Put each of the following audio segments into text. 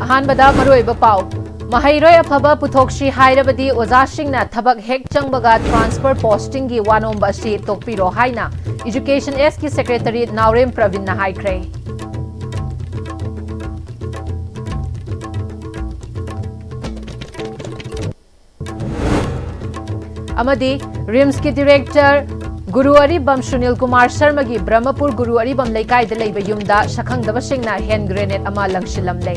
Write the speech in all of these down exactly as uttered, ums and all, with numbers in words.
ꯑꯍꯥꯟꯕꯗ ꯃꯔꯨꯑꯣꯏꯕ ꯄꯥꯎ꯫ ꯃꯍꯩꯔꯣꯏ ꯑꯐꯕ ꯄꯨꯊꯣꯛꯁꯤ ꯍꯥꯏꯔꯕꯗꯤ ꯑꯣꯖꯥꯁꯤꯡꯅ ꯊꯕꯛ ꯍꯦꯛ ꯆꯪꯕꯒ transfer postingꯒꯤ ꯋꯥꯅꯣꯝꯕ ꯑꯁꯤ ꯇꯣꯛꯄꯤꯔꯣ ꯍꯥꯏꯅ Education Sꯀꯤ Secretary ꯅꯥꯎꯔꯦꯝ ꯄ꯭ꯔꯕꯤꯟꯅ ꯍꯥꯏꯈ꯭ꯔꯦ꯫ ꯑꯃꯗꯤ RIMSꯀꯤ Director ꯒꯨꯔꯨ ꯑꯔꯤꯕꯝ ꯁꯨꯅꯤꯜ ꯀꯨꯃꯥꯔ ꯁꯔꯃꯒꯤ ꯕ꯭ꯔꯍꯃꯄꯨꯔ ꯒꯨꯔꯨ ꯑꯔꯤꯕꯝ ꯂꯩꯀꯥꯏꯗ ꯂꯩꯕ ꯌꯨꯝꯗ ꯁꯛꯈꯪꯗꯕꯁꯤꯡꯅ hand grenade ꯑꯃ ꯂꯪꯁꯤꯜꯂꯝꯂꯦ꯫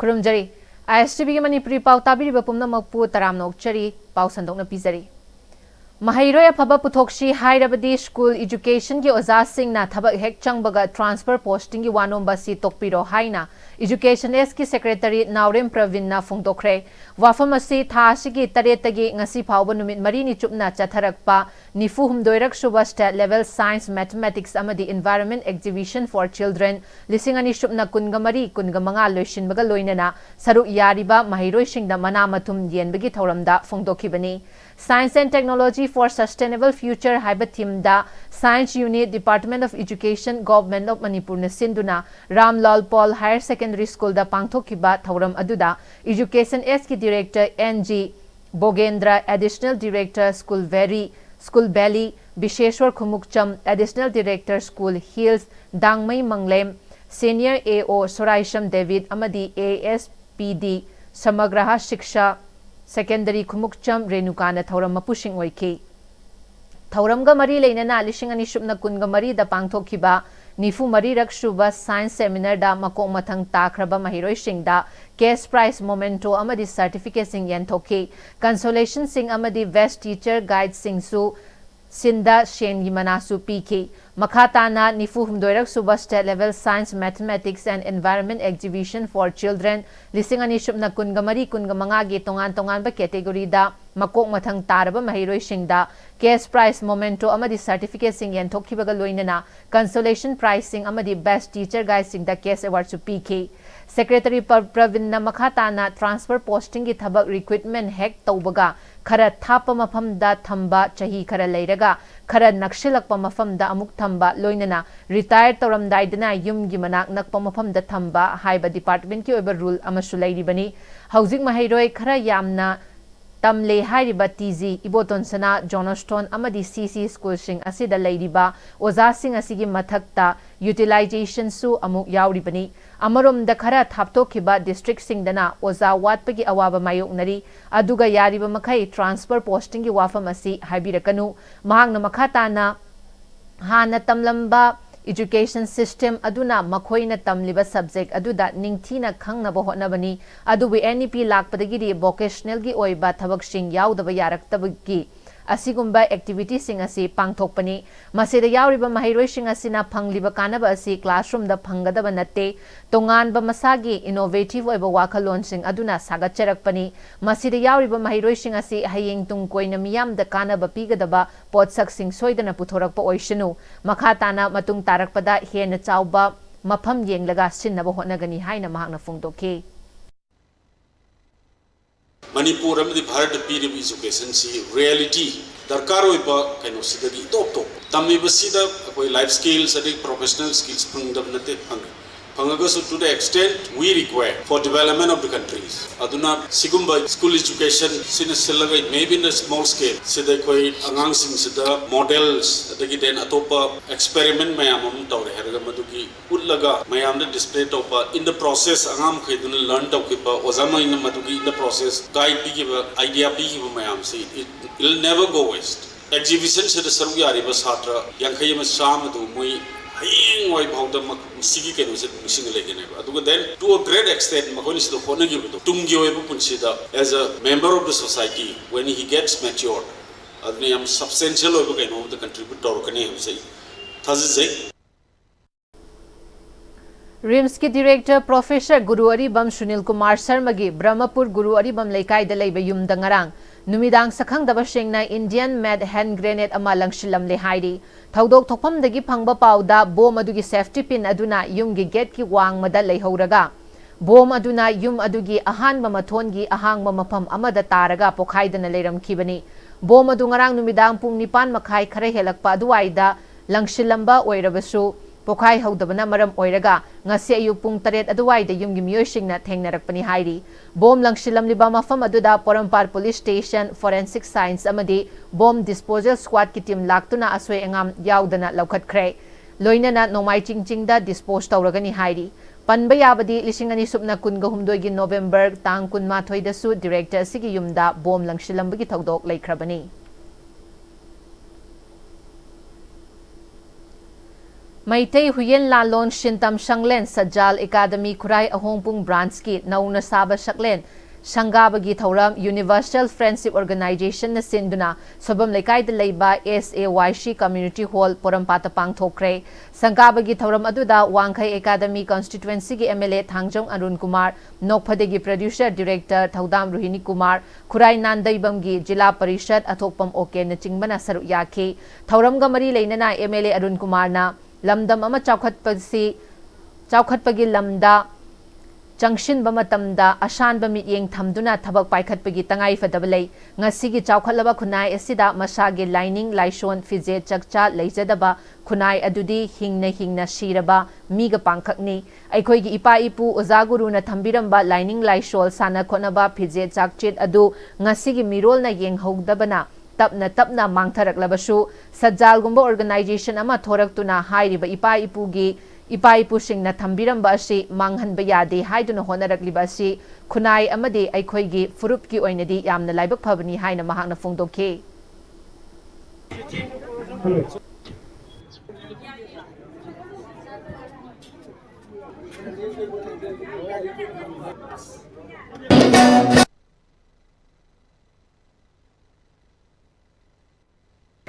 ꯈꯨꯔꯨꯝꯖꯔꯤ꯫ ISTVꯒꯤ ꯃꯅꯤꯄꯨꯔꯤ ꯄꯥꯎ ꯇꯥꯕꯤꯔꯤꯕ ꯄꯨꯝꯅꯃꯛꯄꯨ ꯇꯔꯥꯝꯅ ꯑꯣꯛꯆꯔꯤ꯫ ꯄꯥꯎ ꯁꯟꯗꯣꯛꯅ ꯄꯤꯖꯔꯤ꯫ ꯃꯍꯩꯔꯣꯏ ꯑꯐꯕ ꯄꯨꯊꯣꯛꯁꯤ ꯍꯥꯏꯔꯕꯗꯤ school educationꯒꯤ ꯑꯣꯖꯥꯁꯤꯡꯅ ꯊꯕꯛ ꯍꯦꯛ ꯆꯪꯕꯒ transfer postingꯒꯤ ꯋꯥꯅꯣꯝꯕ ꯑꯁꯤ ꯇꯣꯛꯄꯤꯔꯣ ꯍꯥꯏꯅ Education Sꯀꯤ Secretary ꯅꯥꯎꯔꯦꯝ ꯄ꯭ꯔꯕꯤꯟꯅ ꯐꯣꯡꯗꯣꯛꯈ꯭ꯔꯦ꯫ ꯋꯥꯐꯝ ꯑꯁꯤ ꯊꯥ ꯑꯁꯤꯒꯤ ꯇꯔꯦꯠꯇꯒꯤ ꯉꯁꯤ ꯐꯥꯎꯕ ꯅꯨꯃꯤꯠ ꯃꯔꯤꯅꯤ ꯆꯨꯞꯅ ꯆꯠꯊꯔꯛꯄ ꯅꯤꯐꯨ ꯍꯨꯝꯗꯣꯏꯔꯛ ꯁꯨꯕ State Level Science, Mathematics ꯑꯃꯗꯤ Environment Exhibition for Children ꯂꯤꯁꯤꯡ ꯑꯅꯤ ꯁꯨꯞꯅ ꯀꯨꯟꯒ ꯃꯔꯤ, ꯀꯨꯟꯒ ꯃꯉꯥ ꯂꯣꯏꯁꯤꯟꯕꯒ ꯂꯣꯏꯅꯅ ꯁꯔꯨꯛ ꯌꯥꯔꯤꯕ ꯃꯍꯩꯔꯣꯏꯁꯤꯡꯗ ꯃꯅꯥ ꯃꯊꯨꯝ ꯌꯦꯟꯕꯒꯤ ꯊꯧꯔꯝꯗ ꯐꯣꯡꯗꯣꯛꯈꯤꯕꯅꯤ꯫ Science and Technology for Sustainable Future ꯍꯥꯏꯕ themeꯗ Science Unit, Department of Education, Government of Manipurꯅ ꯁꯤꯟꯗꯨꯅ ꯔꯥꯝꯂꯥꯜ ꯄꯥꯜ Higher Secondary Schoolꯗ ꯄꯥꯡꯊꯣꯛꯈꯤꯕ ꯊꯧꯔꯝ ꯑꯗꯨꯗ Education Sꯀꯤ Director N G ꯕꯣꯒꯦꯟꯗ꯭ꯔ, Additional Director School Valley, School Valley, ꯕꯤꯁꯦꯁ꯭ꯋꯔ Khumukcham, Additional Director School Hills, ꯗꯥꯡꯃꯩ ꯃꯪꯂꯦꯝ, Senior AO ꯁꯣꯔꯥꯏꯁꯝ ꯗꯦꯕꯤꯗ ꯑꯃꯗꯤ ASPD ꯁꯃꯒ꯭ꯔꯍ ꯁꯤꯛꯁꯥ Secondary Khumukcham ꯔꯦꯅꯨꯀꯥꯅ ꯊꯧꯔꯝ ꯃꯄꯨꯁꯤꯡ ꯑꯣꯏꯈꯤ꯫ ꯊꯧꯔꯝꯒ ꯃꯔꯤ ꯂꯩꯅꯅ ꯂꯤꯁꯤꯡ ꯑꯅꯤ ꯁꯨꯞꯅ ꯀꯨꯟꯒ ꯃꯔꯤꯗ ꯄꯥꯡꯊꯣꯛꯈꯤꯕ ꯅꯤꯐꯨ ꯃꯔꯤꯔꯛ ꯁꯨꯕ Science Seminarꯗ ꯃꯀꯣꯛ ꯃꯊꯪ ꯇꯥꯈ꯭ꯔꯕ ꯃꯍꯩꯔꯣꯏꯁꯤꯡꯗ cash prize, memento ꯑꯃꯗꯤ certificateꯁꯤꯡ ꯌꯦꯟꯊꯣꯛꯈꯤ꯫ Consolationꯁꯤꯡ ꯑꯃꯗꯤ Best Teacher Guideꯁꯤꯡꯁꯨ ꯁꯤꯟꯗ ꯁꯦꯟꯒꯤ ꯃꯅꯥꯁꯨ ꯄꯤꯈꯤ꯫ ꯃꯈꯥ ꯇꯥꯅ ꯅꯤꯐꯨ ꯍꯨꯝꯗꯣꯏꯔꯛ ꯁꯨꯕ State Level Science, Mathematics and Environment Exhibition for Children ꯂꯤꯁꯤꯡ ꯑꯅꯤ ꯁꯨꯞꯅ ꯀꯨꯟꯒ ꯃꯔꯤ ꯀꯨꯟꯒ ꯃꯉꯥꯒꯤ ꯇꯣꯉꯥꯟ ꯇꯣꯉꯥꯟꯕ categoryꯗ ꯃꯀꯣꯛ ꯃꯊꯪ ꯇꯥꯔꯕ ꯃꯍꯩꯔꯣꯏꯁꯤꯡꯗ cash prize, memento ꯑꯃꯗꯤ certificate ꯁꯤꯡ ꯌꯦꯟꯊꯣꯛꯈꯤꯕꯒ ꯂꯣꯏꯅꯅ consolation prize ꯁꯤꯡ ꯑꯃꯗꯤ best teacher ꯒꯥꯏꯁꯤꯡꯗ cash award ꯁꯨ ꯄꯤꯈꯤ꯫ Secretary ꯄ꯭ꯔ-, ꯄ꯭ꯔꯕꯤꯟꯅ ꯃꯈꯥ ꯇꯥꯅ transfer posting ꯒꯤ ꯊꯕꯛ recruitment ꯍꯦꯛ ꯇꯧꯕꯒ ꯈꯔ ꯊꯥꯞꯄ ꯃꯐꯝꯗ ꯊꯝꯕ, ꯆꯍꯤ ꯈꯔ ꯂꯩꯔꯒ ꯈꯔ ꯅꯛꯁꯤꯜꯂꯛꯄ ꯃꯐꯝꯗ ꯑꯃꯨꯛ ꯊꯝꯕ, ꯂꯣꯏꯅꯅ retire ꯇꯧꯔꯝꯗꯥꯏꯗꯅ ꯌꯨꯝꯒꯤ ꯃꯅꯥꯛ ꯅꯛꯄ ꯃꯐꯝꯗ ꯊꯝꯕ ꯍꯥꯏꯕ department ꯀꯤ ꯑꯣꯏꯕ rule ꯑꯃꯁꯨ ꯂꯩꯔꯤꯕꯅꯤ꯫ ꯍꯧꯖꯤꯛ ꯃꯍꯩꯔꯣꯏ ꯈꯔ ꯌꯥꯝꯅ ꯇꯝꯂꯦ ꯍꯥꯏꯔꯤꯕ ꯇꯤ ꯖꯤ, ꯏꯕꯣꯇꯣꯟ ꯁꯅꯥ, ꯖꯣꯅꯣꯁꯇꯣꯟ ꯑꯃꯗꯤ ꯁꯤ ꯁꯤ school ꯁꯤꯡ ꯑꯁꯤꯗ ꯂꯩꯔꯤꯕ ꯑꯣꯖꯥꯁꯤꯡ ꯑꯁꯤꯒꯤ ꯃꯊꯛꯇ utilization ꯁꯨ ꯑꯃꯨꯛ ꯌꯥꯎꯔꯤꯕꯅꯤ꯫ ꯑꯃꯔꯣꯝꯗ ꯈꯔ ꯊꯥꯞꯇꯣꯛꯈꯤꯕ district ꯁꯤꯡꯗꯅ ꯑꯣꯖꯥ ꯋꯥꯠꯄꯒꯤ ꯑꯋꯥꯕ ꯃꯥꯌꯣꯛꯅꯔꯤ, ꯑꯗꯨꯒ ꯌꯥꯔꯤꯕ ꯃꯈꯩ transfer posting ꯒꯤ ꯋꯥꯐꯝ ꯑꯁꯤ ꯍꯥꯏꯕꯤꯔꯛꯀꯅꯨ꯫ ꯃꯍꯥꯛꯅ ꯃꯈꯥ ꯇꯥꯅ ꯍꯥꯟꯅ ꯇꯝꯂꯝꯕ education system ꯑꯗꯨꯅ ꯃꯈꯣꯏꯅ ꯇꯝꯂꯤꯕ subject ꯑꯗꯨꯗ ꯅꯤꯡꯊꯤꯅ ꯈꯪꯅꯕ ꯍꯣꯠꯅꯕꯅꯤ, ꯑꯗꯨꯕꯨ N E P ꯂꯥꯛꯄꯗꯒꯤꯗꯤ vocational ꯒꯤ ꯑꯣꯏꯕ ꯊꯕꯛꯁꯤꯡ ꯌꯥꯎꯗꯕ ꯌꯥꯔꯛꯇꯕꯒꯤ ꯑꯁꯤꯒꯨꯝꯕ activity ꯁꯤꯡ ꯑꯁꯤ ꯄꯥꯡꯊꯣꯛꯄꯅꯤ꯫ ꯃꯁꯤꯗ ꯌꯥꯎꯔꯤꯕ ꯃꯍꯩꯔꯣꯏꯁꯤꯡ ꯑꯁꯤꯅ ꯐꯪꯂꯤꯕ ꯀꯥꯟꯅꯕ ꯑꯁꯤ classroom ꯗ ꯐꯪꯒꯗꯕ ꯅꯠꯇꯦ꯫ ꯇꯣꯉꯥꯟꯕ ꯃꯁꯥꯒꯤ innovative ꯑꯣꯏꯕ ꯋꯥꯈꯜꯂꯣꯟꯁꯤꯡ ꯑꯗꯨꯅ ꯁꯥꯒꯠꯆꯔꯛꯄꯅꯤ꯫ ꯃꯁꯤꯗ ꯌꯥꯎꯔꯤꯕ ꯃꯍꯩꯔꯣꯏꯁꯤꯡ ꯑꯁꯤ ꯍꯌꯦꯡ ꯇꯨꯡ ꯀꯣꯏꯅ ꯃꯤꯌꯥꯝꯗ ꯀꯥꯟꯅꯕ ꯄꯤꯒꯗꯕ ꯄꯣꯠꯁꯛꯁꯤꯡ ꯁꯣꯏꯗꯅ ꯄꯨꯊꯣꯔꯛꯄ ꯑꯣꯏꯁꯅꯨ꯫ ꯃꯈꯥ ꯇꯥꯅ ꯃꯇꯨꯡ ꯇꯥꯔꯛꯄꯗ ꯍꯦꯟꯅ ꯆꯥꯎꯕ ꯃꯐꯝ ꯌꯦꯡꯂꯒ ꯁꯤꯟꯅꯕ ꯍꯣꯠꯅꯒꯅꯤ ꯍꯥꯏꯅ ꯃꯍꯥꯛꯅ ꯐꯣꯡꯗꯣꯛꯈꯤ꯫ ꯃꯅꯤꯄꯨꯔ ꯑꯃꯗꯤ ꯚꯥꯔꯠꯇ ꯄꯤꯔꯤꯕ education ꯁꯤ reality ꯗꯔꯀꯥꯔ ꯑꯣꯏꯕ ꯀꯩꯅꯣꯁꯤꯗꯒꯤ ꯏꯇꯣꯞ ꯇꯣꯞꯄ꯫ ꯇꯝꯃꯤꯕꯁꯤꯗ ꯑꯩꯈꯣꯏ life skills ꯑꯗꯒꯤ professional skills ꯐꯪꯗꯕ ꯅꯠꯇꯦ, ꯐꯪꯉꯤ꯫ ꯐꯪꯉꯒꯁꯨ to the extent we require for development of the countries꯫ ꯑꯗꯨꯅ ꯁꯤꯒꯨꯝꯕ school education ꯁꯤꯅ ꯁꯤꯜꯂꯒ maybe in a small scale ꯁꯤꯗ ꯑꯩꯈꯣꯏ ꯑꯉꯥꯡꯁꯤꯡꯁꯤꯗ models ꯑꯗꯒꯤ then ꯑꯇꯣꯞꯄ experiment ꯃꯌꯥꯝ ꯑꯃ ꯇꯧꯔꯦ ꯍꯥꯏꯔꯒ ꯃꯗꯨꯒꯤ ꯎꯠꯂꯒ ꯃꯌꯥꯝꯗ display ꯇꯧꯕ, in the process ꯑꯉꯥꯡ ꯃꯈꯩꯗꯨꯅ learn ꯇꯧꯈꯤꯕ, ꯑꯣꯖꯥ ꯃꯈꯩꯅ ꯃꯗꯨꯒꯤ in the process guide ꯄꯤꯈꯤꯕ, idea ꯄꯤꯈꯤꯕ ꯃꯌꯥꯝꯁꯤ it, it will never go waste꯫ Exhibition ꯁꯤꯗ ꯁꯔꯨꯛ ꯌꯥꯔꯤꯕ ꯁꯥꯇ꯭ꯔ ꯌꯥꯡꯈꯩ ꯑꯃ ꯆꯥꯝꯃꯗꯨ ꯃꯣꯏ ꯍꯌꯦꯡꯋꯥꯏ ꯐꯥꯎꯗ ꯃ-, ꯃꯁꯤꯒꯤ ꯀꯩꯅꯣꯁꯦ ꯅꯤꯡꯁꯤꯡꯉ ꯂꯩꯒꯅꯦꯕ꯫ ꯑꯗꯨꯒ then to a great extent ꯃꯈꯣꯏꯅ ꯁꯤꯗ ꯍꯣꯠꯅꯈꯤꯕꯗꯣ ꯇꯨꯡꯒꯤ ꯑꯣꯏꯕ ꯄꯨꯟꯁꯤꯗ as a member of the society when he gets matured ꯑꯗꯨꯅ ꯌꯥꯝ substantial ꯑꯣꯏꯕ ꯀꯩꯅꯣ ꯑꯃꯗ contribute ꯇꯧꯔꯛꯀꯅꯤ ꯍꯥꯏꯕꯁꯦ ꯑꯩ ꯊꯥꯖꯖꯩ꯫ ꯔꯤꯝꯁꯀꯤ director professor ꯒꯨꯔꯨ ꯑꯔꯤꯕꯝ ꯁꯨꯅꯤꯜ ꯀꯨꯃꯥꯔ ꯁꯔꯃꯒꯤ ꯕ꯭ꯔꯍꯃꯄꯨꯔ ꯒꯨꯔꯨ ꯑꯔꯤꯕꯝ ꯂꯩꯀꯥꯏꯗ ꯂꯩꯕ ꯌꯨꯝꯗ ꯉꯔꯥꯡ ꯅꯨꯃꯤꯗꯥꯡ ꯁꯛꯈꯪꯗꯕꯁꯤꯡꯅ Indian made hand grenade ꯑꯃ ꯂꯪꯁꯤꯜꯂꯝꯂꯦ ꯍꯥꯏꯔꯤ꯫ ꯊꯧꯗꯣꯛ ꯊꯣꯛꯐꯝꯗꯒꯤ ꯐꯪꯕ ꯄꯥꯎꯗ ꯕꯣꯝ ꯑꯗꯨꯒꯤ safety pin ꯑꯗꯨꯅ ꯌꯨꯝꯒꯤ gateꯀꯤ ꯋꯥꯡꯃꯗ ꯂꯩꯍꯧꯔꯒ, ꯕꯣꯝ ꯑꯗꯨꯅ ꯌꯨꯝ ꯑꯗꯨꯒꯤ ꯑꯍꯥꯟꯕ ꯃꯊꯣꯟꯒꯤ ꯑꯍꯥꯡꯕ ꯃꯐꯝ ꯑꯃꯗ ꯇꯥꯔꯒ ꯄꯣꯈꯥꯏꯗꯅ ꯂꯩꯔꯝꯈꯤꯕꯅꯤ꯫ ꯕꯣꯝ ꯑꯗꯨ ꯉꯔꯥꯡ ꯅꯨꯃꯤꯗꯥꯡ ꯄꯨꯡ ꯅꯤꯄꯥꯟ ꯃꯈꯥꯏ ꯈꯔ ꯍꯦꯜꯂꯛꯄ ꯑꯗꯨꯋꯥꯏꯗ ꯂꯪꯁꯤꯜꯂꯝꯕ ꯑꯣꯏꯔꯕꯁꯨ, ꯄꯣꯈꯥꯏꯍꯧꯗꯕꯅ ꯃꯔꯝ ꯑꯣꯏꯔꯒ ꯉꯁꯤ ꯑꯌꯨꯛ ꯄꯨꯡ ꯇꯔꯦꯠ ꯑꯗꯨꯋꯥꯏꯗ ꯌꯨꯝꯒꯤ ꯃꯤꯑꯣꯏꯁꯤꯡꯅ ꯊꯦꯡꯅꯔꯛꯄꯅꯤ ꯍꯥꯏꯔꯤ꯫ ꯕꯣꯝ ꯂꯪꯁꯤꯜꯂꯝꯂꯤꯕ ꯃꯐꯝ ꯑꯗꯨꯗ ꯄꯣꯔꯣꯝꯄꯥꯠ police station, forensic science ꯑꯃꯗꯤ bomb disposal squadꯀꯤ team ꯂꯥꯛꯇꯨꯅ ꯑꯁꯣꯏ ꯑꯉꯥꯝ ꯌꯥꯎꯗꯅ ꯂꯧꯈꯠꯈ꯭ꯔꯦ꯫ ꯂꯣꯏꯅꯅ ꯅꯣꯡꯃꯥꯏꯖꯤꯡ ꯆꯤꯡꯗ dispose ꯇꯧꯔꯒꯅꯤ ꯍꯥꯏꯔꯤ꯫ ꯄꯟꯕ ꯌꯥꯕꯗꯤ, ꯂꯤꯁꯤꯡ ꯑꯅꯤ ꯁꯨꯞꯅ ꯀꯨꯟꯒ ꯍꯨꯝꯗꯣꯏꯒꯤ November ꯇꯥꯡ ꯀꯨꯟꯃꯥꯊꯣꯏꯗꯁꯨ director ꯑꯁꯤꯒꯤ ꯌꯨꯝꯗ ꯕꯣꯝ ꯂꯪꯁꯤꯜꯂꯝꯕꯒꯤ ꯊꯧꯗꯣꯛ ꯂꯩꯈ꯭ꯔꯕꯅꯤ꯫ ꯃꯩꯇꯩ ꯍꯨꯏꯌꯦꯟ ꯂꯥꯂꯣꯟ ꯁꯤꯟꯇꯝ ꯁꯪꯂꯦꯟ ꯁꯠꯖꯥꯜ ꯑꯦꯀꯥꯗꯃꯤ ꯈꯨꯔꯥꯏ ꯑꯍꯣꯡꯄꯨꯡ branchꯀꯤ ꯅꯧꯅ ꯁꯥꯕ ꯁꯛꯂꯦꯟ ꯁꯪꯒꯥꯕꯒꯤ ꯊꯧꯔꯝ Universal Friendship Organizationꯅ ꯁꯤꯟꯗꯨꯅ ꯁꯣꯏꯕꯝ ꯂꯩꯀꯥꯏꯗ ꯂꯩꯕ S A Y C Community Hall ꯄꯣꯔꯣꯝꯄꯥꯠꯇ ꯄꯥꯡꯊꯣꯛꯈ꯭ꯔꯦ꯫ ꯁꯪꯒꯥꯕꯒꯤ ꯊꯧꯔꯝ ꯑꯗꯨꯗ ꯋꯥꯡꯈꯩ ꯑꯦꯀꯥꯗꯃꯤ constituencyꯒꯤ M L A Thangjam Arun Kumar, ꯅꯣꯛꯐꯗꯦꯒꯤ producer director ꯊꯧꯗꯥꯝ ꯔꯣꯍꯤꯅꯤ ꯀꯨꯃꯥꯔ, ꯈꯨꯔꯥꯏ ꯅꯥꯟꯗꯩꯕꯝꯒꯤ ꯖꯤꯂꯥ ꯄꯔꯤꯁꯠ ꯑꯊꯣꯛꯄꯝ ꯑꯣꯀꯦꯟꯅꯆꯤꯡꯕꯅ ꯁꯔꯨꯛ ꯌꯥꯈꯤ꯫ ꯊꯧꯔꯝꯒ ꯃꯔꯤ ꯂꯩꯅꯅ M L A ꯑꯔꯨꯟ ꯀꯨꯃꯥꯔꯅ ꯂꯝꯗꯝ ꯑꯃ ꯆꯥꯎꯈꯠꯄꯁꯤ, ꯆꯥꯎꯈꯠꯄꯒꯤ ꯂꯝꯗ ꯆꯪꯁꯤꯟꯕ ꯃꯇꯝꯗ ꯑꯁꯥꯟꯕ ꯃꯤꯠꯌꯦꯡ ꯊꯝꯗꯨꯅ ꯊꯕꯛ ꯄꯥꯏꯈꯠꯄꯒꯤ ꯇꯉꯥꯏꯐꯗꯕ ꯂꯩ꯫ ꯉꯁꯤꯒꯤ ꯆꯥꯎꯈꯠꯂꯕ ꯈꯨꯟꯅꯥꯏ ꯑꯁꯤꯗ ꯃꯁꯥꯒꯤ ꯂꯥꯏꯅꯤꯡ, ꯂꯥꯏꯁꯣꯟ, ꯐꯤꯖꯦꯠ, ꯆꯛꯆꯥ ꯂꯩꯖꯗꯕ ꯈꯨꯟꯅꯥꯏ ꯑꯗꯨꯗꯤ ꯍꯤꯡꯅ ꯍꯤꯡꯅ ꯁꯤꯔꯕ ꯃꯤꯒ ꯄꯥꯡꯈꯛꯅꯤ꯫ ꯑꯩꯈꯣꯏꯒꯤ ꯏꯄꯥ ꯏꯄꯨ ꯑꯣꯖꯥ ꯒꯨꯔꯨꯅ ꯊꯝꯕꯤꯔꯝꯕ ꯂꯥꯏꯅꯤꯡ ꯂꯥꯏꯁꯣꯜ, ꯁꯥꯟꯅ ꯈꯣꯠꯅꯕ, ꯐꯤꯖꯦꯠ ꯆꯥꯛꯆꯦꯠ ꯑꯗꯨ ꯉꯁꯤꯒꯤ ꯃꯤꯔꯣꯜꯅ ꯌꯦꯡꯍꯧꯗꯕꯅ ꯇꯞꯅ ꯇꯞꯅ ꯃꯥꯡꯊꯔꯛꯂꯕꯁꯨ, ꯁꯠꯖꯥꯜꯒꯨꯝꯕ organization ꯑꯃ ꯊꯣꯔꯛꯇꯨꯅ ꯍꯥꯏꯔꯤꯕ ꯏꯄꯥ ꯏꯄꯨꯒꯤ, ꯏꯄꯥ ꯏꯄꯨꯁꯤꯡꯅ ꯊꯝꯕꯤꯔꯝꯕ ꯑꯁꯤ ꯃꯥꯡꯍꯟꯕ ꯌꯥꯗꯦ ꯍꯥꯏꯗꯨꯅ ꯍꯣꯠꯅꯔꯛꯂꯤꯕ ꯑꯁꯤ ꯈꯨꯟꯅꯥꯏ ꯑꯃꯗꯤ ꯑꯩꯈꯣꯏꯒꯤ ꯐꯨꯔꯨꯞꯀꯤ ꯑꯣꯏꯅꯗꯤ ꯌꯥꯝꯅ ꯂꯥꯏꯕꯛ ꯐꯕꯅꯤ ꯍꯥꯏꯅ ꯃꯍꯥꯛꯅ ꯐꯣꯡꯗꯣꯛꯈꯤ꯫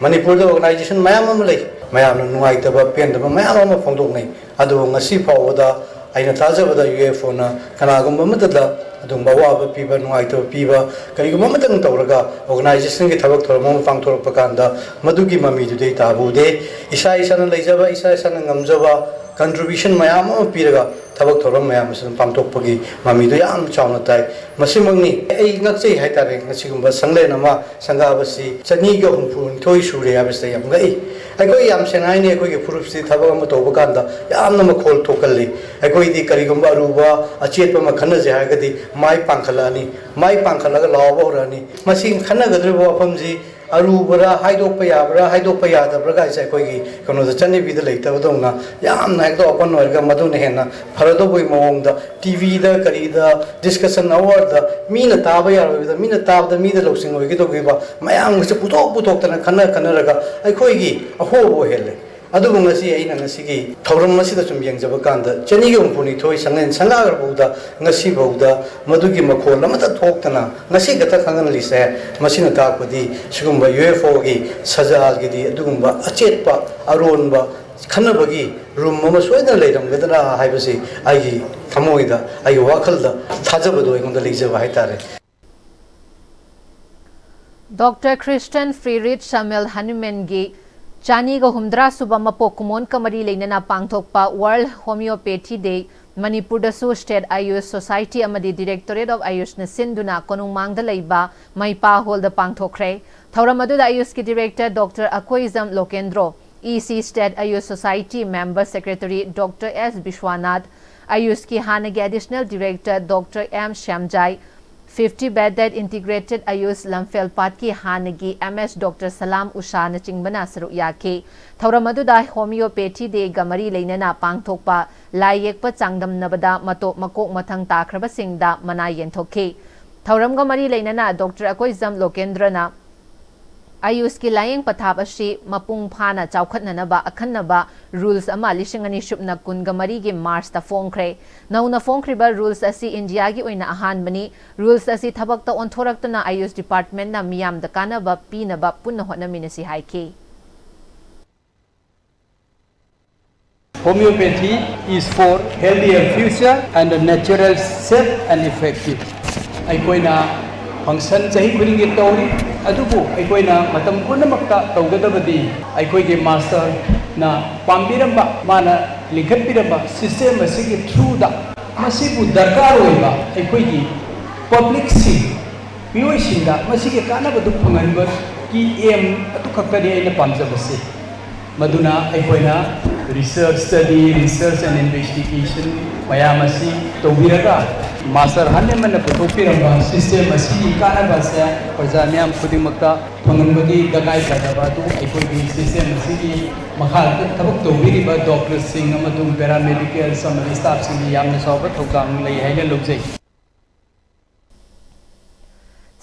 ꯃꯅꯤꯄꯨꯔꯗ organization ꯃꯌꯥꯝ ꯑꯃ ꯂꯩ꯫ ꯃꯌꯥꯝꯅ ꯅꯨꯡꯉꯥꯏꯇꯕ, ꯄꯦꯟꯗꯕ ꯃꯌꯥꯝ ꯑꯃ ꯐꯣꯡꯗꯣꯛꯅꯩ꯫ ꯑꯗꯨꯕꯨ ꯉꯁꯤ ꯐꯥꯎꯕꯗ ꯑꯩꯅ ꯊꯥꯖꯕꯗ UFOꯅ ꯀꯅꯥꯒꯨꯝꯕ ꯑꯃꯠꯇꯗ ꯑꯗꯨꯒꯨꯝꯕ ꯑꯋꯥꯕ ꯄꯤꯕ, ꯅꯨꯡꯉꯥꯏꯇꯕ ꯄꯤꯕ, ꯀꯔꯤꯒꯨꯝꯕ ꯑꯃꯇꯪ ꯇꯧꯔꯒ organization-ꯒꯤ ꯊꯕꯛ ꯊꯧꯔꯝ ꯑꯃ ꯄꯥꯡꯊꯣꯔꯛꯄ ꯀꯥꯟꯗ ꯃꯗꯨꯒꯤ ꯃꯃꯤꯗꯨꯗꯤ ꯑꯩ ꯇꯥꯕ ꯎꯗꯦ꯫ ꯏꯁꯥ ꯏꯁꯥꯅ ꯂꯩꯖꯕ, ꯏꯁꯥ ꯏꯁꯥꯅ ꯉꯝꯖꯕ contribution ꯃꯌꯥꯝ ꯑꯃ ꯄꯤꯔꯒ ꯊꯕꯛ ꯊꯧꯔꯝ ꯃꯌꯥꯝ ꯑꯁꯤ ꯑꯗꯨꯝ ꯄꯥꯡꯊꯣꯛꯄꯒꯤ ꯃꯃꯤꯗꯨ ꯌꯥꯝ ꯆꯥꯎꯅ ꯇꯥꯏ꯫ ꯃꯁꯤꯃꯛꯅꯤ ꯑꯩ ꯉꯛꯆꯩ ꯍꯥꯏꯇꯥꯔꯦ꯫ ꯉꯁꯤꯒꯨꯝꯕ ꯁꯪꯂꯦꯟ ꯑꯃ ꯁꯪꯒꯥꯕꯁꯤ ꯆꯅꯤꯒ ꯍꯨꯝꯐꯨꯅꯤꯊꯣꯏ ꯁꯨꯔꯦ ꯍꯥꯏꯕꯁꯤꯗ ꯌꯥꯝ ꯉꯛꯏ꯫ ꯑꯩꯈꯣꯏ ꯌꯥꯝ ꯁꯦꯡꯅ ꯍꯥꯏꯅꯤ, ꯑꯩꯈꯣꯏꯒꯤ ꯐꯨꯔꯨꯞꯁꯤ ꯊꯕꯛ ꯑꯃ ꯇꯧꯕ ꯀꯥꯟꯗ ꯌꯥꯝꯅ ꯃꯈꯣꯜ ꯊꯣꯛꯀꯜꯂꯤ꯫ ꯑꯩꯈꯣꯏꯗꯤ ꯀꯔꯤꯒꯨꯝꯕ ꯑꯔꯨꯕ ꯑꯆꯦꯠꯄ ꯑꯃ ꯈꯟꯅꯁꯦ ꯍꯥꯏꯔꯒꯗꯤ ꯃꯥꯏ ꯄꯥꯡꯈꯠꯂꯛꯑꯅꯤ, ꯃꯥꯏ ꯄꯥꯡꯈꯠꯂꯒ ꯂꯥꯎꯕ ꯍꯧꯔꯛꯑꯅꯤ꯫ ꯃꯁꯤ ꯈꯟꯅꯒꯗꯧꯔꯤꯕ ꯋꯥꯐꯝꯁꯤ ꯑꯔꯨꯕꯔꯥ, ꯍꯥꯏꯗꯣꯛꯄ ꯌꯥꯕ꯭ꯔꯥ, ꯍꯥꯏꯗꯣꯛꯄ ꯌꯥꯗꯕ꯭ꯔꯥ ꯀꯥꯏꯁꯦ ꯑꯩꯈꯣꯏꯒꯤ ꯀꯩꯅꯣꯗ ꯆꯠꯅꯕꯤꯗ ꯂꯩꯇꯕꯗꯧꯅ ꯌꯥꯝꯅ ꯍꯦꯛꯇ open ꯑꯣꯏꯔꯒ ꯃꯗꯨꯅ ꯍꯦꯟꯅ ꯐꯔꯗꯧꯕꯒꯤ ꯃꯑꯣꯡꯗ ꯇꯤ ꯚꯤꯗ ꯀꯔꯤꯗ discussion hour-ꯗ ꯃꯤꯅ ꯇꯥꯕ ꯌꯥꯔꯣꯏꯕꯗ ꯃꯤꯅ ꯇꯥꯕꯗ ꯃꯤꯗ ꯂꯧꯁꯤꯡ ꯑꯣꯏꯒꯗꯧꯔꯤꯕ ꯃꯌꯥꯝꯒꯁꯦ ꯄꯨꯊꯣꯛ ꯄꯨꯊꯣꯛꯇꯅ ꯈꯟꯅ ꯈꯟꯅꯔꯒ ꯑꯩꯈꯣꯏꯒꯤ ꯑꯍꯣꯕ ꯑꯣꯏꯍꯜꯂꯦ꯫ ꯑꯗꯨꯕꯨ ꯉꯁꯤ ꯑꯩꯅ ꯉꯁꯤꯒꯤ ꯊꯧꯔꯝ ꯑꯁꯤꯗ ꯁꯨꯝ ꯌꯦꯡꯖꯕ ꯀꯥꯟꯗ ꯆꯅꯤꯒ ꯍꯨꯝꯐꯨꯅꯤꯊꯣꯏ ꯁꯪꯂꯦꯟ ꯁꯪꯒꯥꯈ꯭ꯔꯐꯥꯎꯗ ꯉꯁꯤꯐꯥꯎꯗ ꯃꯗꯨꯒꯤ ꯃꯈꯣꯜ ꯑꯃꯠꯇ ꯊꯣꯛꯇꯅ ꯉꯁꯤ ꯈꯛꯇ ꯈꯪꯍꯜꯂꯤꯁꯦ, ꯃꯁꯤꯅ ꯇꯥꯛꯄꯗꯤ ꯁꯤꯒꯨꯝꯕ ꯌꯨ ꯑꯦꯐ ꯑꯣꯒꯤ ꯁꯖꯥꯜꯒꯤꯗꯤ ꯑꯗꯨꯒꯨꯝꯕ ꯑꯆꯦꯠꯄ ꯑꯔꯣꯟꯕ ꯈꯟꯅꯕꯒꯤ ꯔꯨꯝ ꯑꯃ ꯁꯣꯏꯗꯅ ꯂꯩꯔꯝꯒꯗ꯭ꯔꯥ ꯍꯥꯏꯕꯁꯤ ꯑꯩꯒꯤ ꯊꯃꯣꯏꯗ, ꯑꯩꯒꯤ ꯋꯥꯈꯜꯗ ꯊꯥꯖꯕꯗꯣ ꯑꯩꯉꯣꯟꯗ ꯂꯩꯖꯕ ꯍꯥꯏꯇꯥꯔꯦ꯫ ꯗꯣꯛꯇꯔ ꯈ꯭ꯔꯤꯁꯇꯟ ꯐ꯭ꯔꯤꯔꯤꯠ ꯁꯃꯦꯜ ꯍꯅꯨꯃꯦꯟꯒꯤ ꯆꯅꯤꯒ ꯍꯨꯝꯗ꯭ꯔꯥ ꯁꯨꯕ ꯃꯄꯣꯛ ꯀꯨꯝꯑꯣꯟꯒ ꯃꯔꯤ ꯂꯩꯅꯅ ꯄꯥꯡꯊꯣꯛꯄ World Homeopathy Day ꯃꯅꯤꯄꯨꯔꯗꯁꯨ State Ayush Society ꯑꯃꯗꯤ Directorate of Ayush-ꯅ ꯁꯤꯟꯗꯨꯅ ꯀꯣꯅꯨꯡꯃꯥꯡꯗ ꯂꯩꯕ ꯃꯩꯄꯥ ꯍꯣꯜꯗ ꯄꯥꯡꯊꯣꯛꯈ꯭ꯔꯦ꯫ ꯊꯧꯔꯝ ꯑꯗꯨꯗ ꯑꯌꯨꯁꯀꯤ director doctor Akoijam Lokendro, E C State Ayush Society member secretary doctor S Biswanath, ꯑꯌꯨꯁꯀꯤ ꯍꯥꯟꯅꯒꯤ additional director doctor M Shyamjai, fifty bedded integrated Ayush ꯂꯝꯐꯦꯜꯄꯥꯠꯀꯤ ꯍꯥꯟꯅꯒꯤ ꯑꯦꯝ ꯑꯦꯁ ꯗꯣꯛꯇꯔ ꯁꯂꯥꯝ ꯎꯁꯥꯅꯆꯤꯡꯕꯅ ꯁꯔꯨꯛ ꯌꯥꯈꯤ꯫ ꯊꯧꯔꯝ ꯑꯗꯨꯗ Homeopathy Day-ꯒ ꯃꯔꯤ ꯂꯩꯅꯅ ꯄꯥꯡꯊꯣꯛꯄ ꯂꯥꯏ ꯌꯦꯛꯄ ꯆꯥꯡꯗꯝꯅꯕꯗ ꯃꯇꯣꯞ ꯃꯀꯣꯛ ꯃꯊꯪ ꯇꯥꯈ꯭ꯔꯕꯁꯤꯡꯗ ꯃꯅꯥ ꯌꯦꯟꯊꯣꯛꯈꯤ꯫ ꯊꯧꯔꯝꯒ ꯃꯔꯤ ꯂꯩꯅꯅ ꯗꯣꯛꯇꯔ ꯑꯀꯣꯏꯖꯝ ꯂꯣꯀꯦꯟꯗ꯭ꯔꯅ ꯑꯌꯨꯁꯀꯤ ꯂꯥꯌꯦꯡ ꯄꯊꯥꯞ ꯑꯁꯤ ꯃꯄꯨꯡ ꯐꯥꯅ ꯆꯥꯎꯈꯠꯅꯅꯕ ꯑꯈꯟꯅꯕ rules ꯑꯃ ꯂꯤꯁꯤꯡ ꯑꯅꯤ ꯁꯨꯞꯅ ꯀꯨꯟꯒ ꯃꯔꯤꯒꯤ March-ꯇ ꯐꯣꯡꯈ꯭ꯔꯦ꯫ ꯅꯧꯅ ꯐꯣꯡꯈ꯭ꯔꯤꯕ rules ꯑꯁꯤ ꯏꯟꯗꯤꯌꯥꯒꯤ ꯑꯣꯏꯅ ꯑꯍꯥꯟꯕꯅꯤ꯫ Rules ꯑꯁꯤ ꯊꯕꯛꯇ ꯑꯣꯟꯊꯣꯔꯛꯇꯨꯅ ꯑꯌꯨꯁ department-ꯅ ꯃꯤꯌꯥꯝꯗ ꯀꯥꯟꯅꯕ ꯄꯤꯅꯕ ꯄꯨꯟꯅ ꯍꯣꯠꯅꯃꯤꯟꯅꯁꯤ ꯍꯥꯏꯈꯤ꯫ Homeopathy is for healthier future and a natural, safe and effective. ꯑꯩꯈꯣꯏꯅ function ꯆꯍꯤ ꯈꯨꯗꯤꯡꯒꯤ ꯇꯧꯔꯤ, ꯑꯗꯨꯕꯨ ꯑꯩꯈꯣꯏꯅ ꯃꯇꯝ ꯄꯨꯝꯅꯃꯛꯇ ꯇꯧꯒꯗꯕꯗꯤ ꯑꯩꯈꯣꯏꯒꯤ masterꯅ ꯄꯥꯝꯕꯤꯔꯝꯕ, ꯃꯥꯅ ꯂꯤꯡꯈꯠꯄꯤꯔꯝꯕ system ꯑꯁꯤꯒꯤ throughꯗ ꯃꯁꯤꯕꯨ ꯗꯔꯀꯥꯔ ꯑꯣꯏꯕ ꯑꯩꯈꯣꯏꯒꯤ publicꯁꯤꯡ, ꯃꯤꯑꯣꯏꯁꯤꯡꯗ ꯃꯁꯤꯒꯤ ꯀꯥꯟꯅꯕꯗꯨ ꯐꯪꯍꯟꯕꯒꯤ aim ꯑꯗꯨꯈꯛꯇꯅꯤ ꯑꯩꯅ ꯄꯥꯝꯖꯕꯁꯤ꯫ ꯃꯗꯨꯅ ꯑꯩꯈꯣꯏꯅ research study, research and investigation ꯃꯌꯥꯝ ꯑꯁꯤ ꯇꯧꯕꯤꯔꯒ master ꯍꯥꯟꯅꯃꯟꯅ ꯄꯨꯊꯣꯛꯄꯤꯔꯝꯕ system ꯑꯁꯤꯒꯤ ꯀꯥꯟꯅꯕ ꯑꯁꯦ ꯄ꯭ꯔꯖꯥ ꯃꯤꯌꯥꯝ ꯈꯨꯗꯤꯡꯃꯛꯇ ꯐꯪꯍꯟꯕꯒꯤ ꯇꯉꯥꯏ ꯐꯗꯕ ꯑꯗꯨ ꯑꯩꯈꯣꯏꯒꯤ system ꯑꯁꯤꯒꯤ ꯃꯈꯥꯗ ꯊꯕꯛ ꯇꯧꯕꯤꯔꯤꯕ doctorꯁꯤꯡ ꯑꯃꯁꯨꯡ paramedigals ꯑꯃꯗꯤ staffꯁꯤꯡꯒꯤ ꯌꯥꯝꯅ ꯆꯥꯎꯕ ꯊꯧꯗꯥꯡ ꯂꯩ ꯍꯥꯏꯅ ꯂꯧꯖꯩ꯫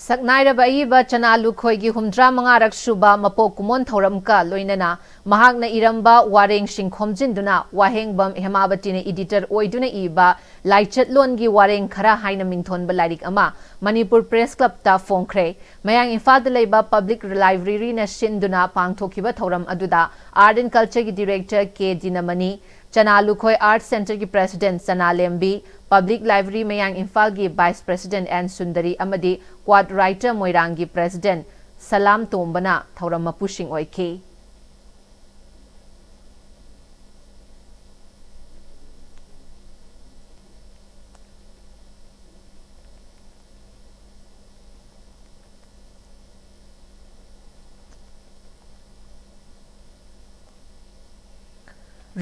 ꯁꯛꯅꯥꯏꯔꯕ ꯑꯏꯕ ꯆꯅꯥ ꯂꯨꯈꯣꯏꯒꯤ ꯍꯨꯝꯗ꯭ꯔꯥ ꯃꯉꯥꯔꯛ ꯁꯨꯕ ꯃꯄꯣꯛ ꯀꯨꯝꯑꯣꯟ ꯊꯧꯔꯝꯒ ꯂꯣꯏꯅꯅ ꯃꯍꯥꯛꯅ ꯏꯔꯝꯕ ꯋꯥꯔꯦꯡꯁꯤꯡ ꯈꯣꯝꯖꯤꯟꯗꯨꯅ ꯋꯥꯍꯦꯡꯕꯝ ꯍꯦꯃꯥꯕꯇꯤꯅ editor ꯑꯣꯏꯗꯨꯅ ꯏꯕ ꯂꯥꯏꯆꯠꯂꯣꯟꯒꯤ ꯋꯥꯔꯦꯡ ꯈꯔ ꯍꯥꯏꯅ ꯃꯤꯡꯊꯣꯟꯕ ꯂꯥꯏꯔꯤꯛ ꯑꯃ ꯃꯅꯤꯄꯨꯔ Press Clubꯇ ꯐꯣꯡꯈ꯭ꯔꯦ꯫ ꯃꯌꯥꯡ ꯏꯝꯐꯥꯜꯗ ꯂꯩꯕ Public Libraryꯅ ꯁꯤꯟꯗꯨꯅ ꯄꯥꯡꯊꯣꯛꯈꯤꯕ ꯊꯧꯔꯝ ꯑꯗꯨꯗ Art and Cultureꯒꯤ director ꯀꯦ ꯗꯤꯅꯃꯅꯤ, ꯆꯅꯥ ꯂꯨꯈꯣꯏ Art Centreꯒꯤ president ꯆꯅꯥ ꯂꯦꯝꯕꯤ, Public Library ꯃꯌꯥꯡ ꯏꯝꯐꯥꯜꯒꯤ vice president ꯑꯦꯟ ꯁꯨꯟꯗꯔꯤ ꯑꯃꯗꯤ Quad Writer ꯃꯣꯏꯔꯥꯡꯒꯤ president ꯁꯂꯥꯝ ꯇꯣꯝꯕꯅ ꯊꯧꯔꯝ ꯃꯄꯨꯁꯤꯡ ꯑꯣꯏꯈꯤ꯫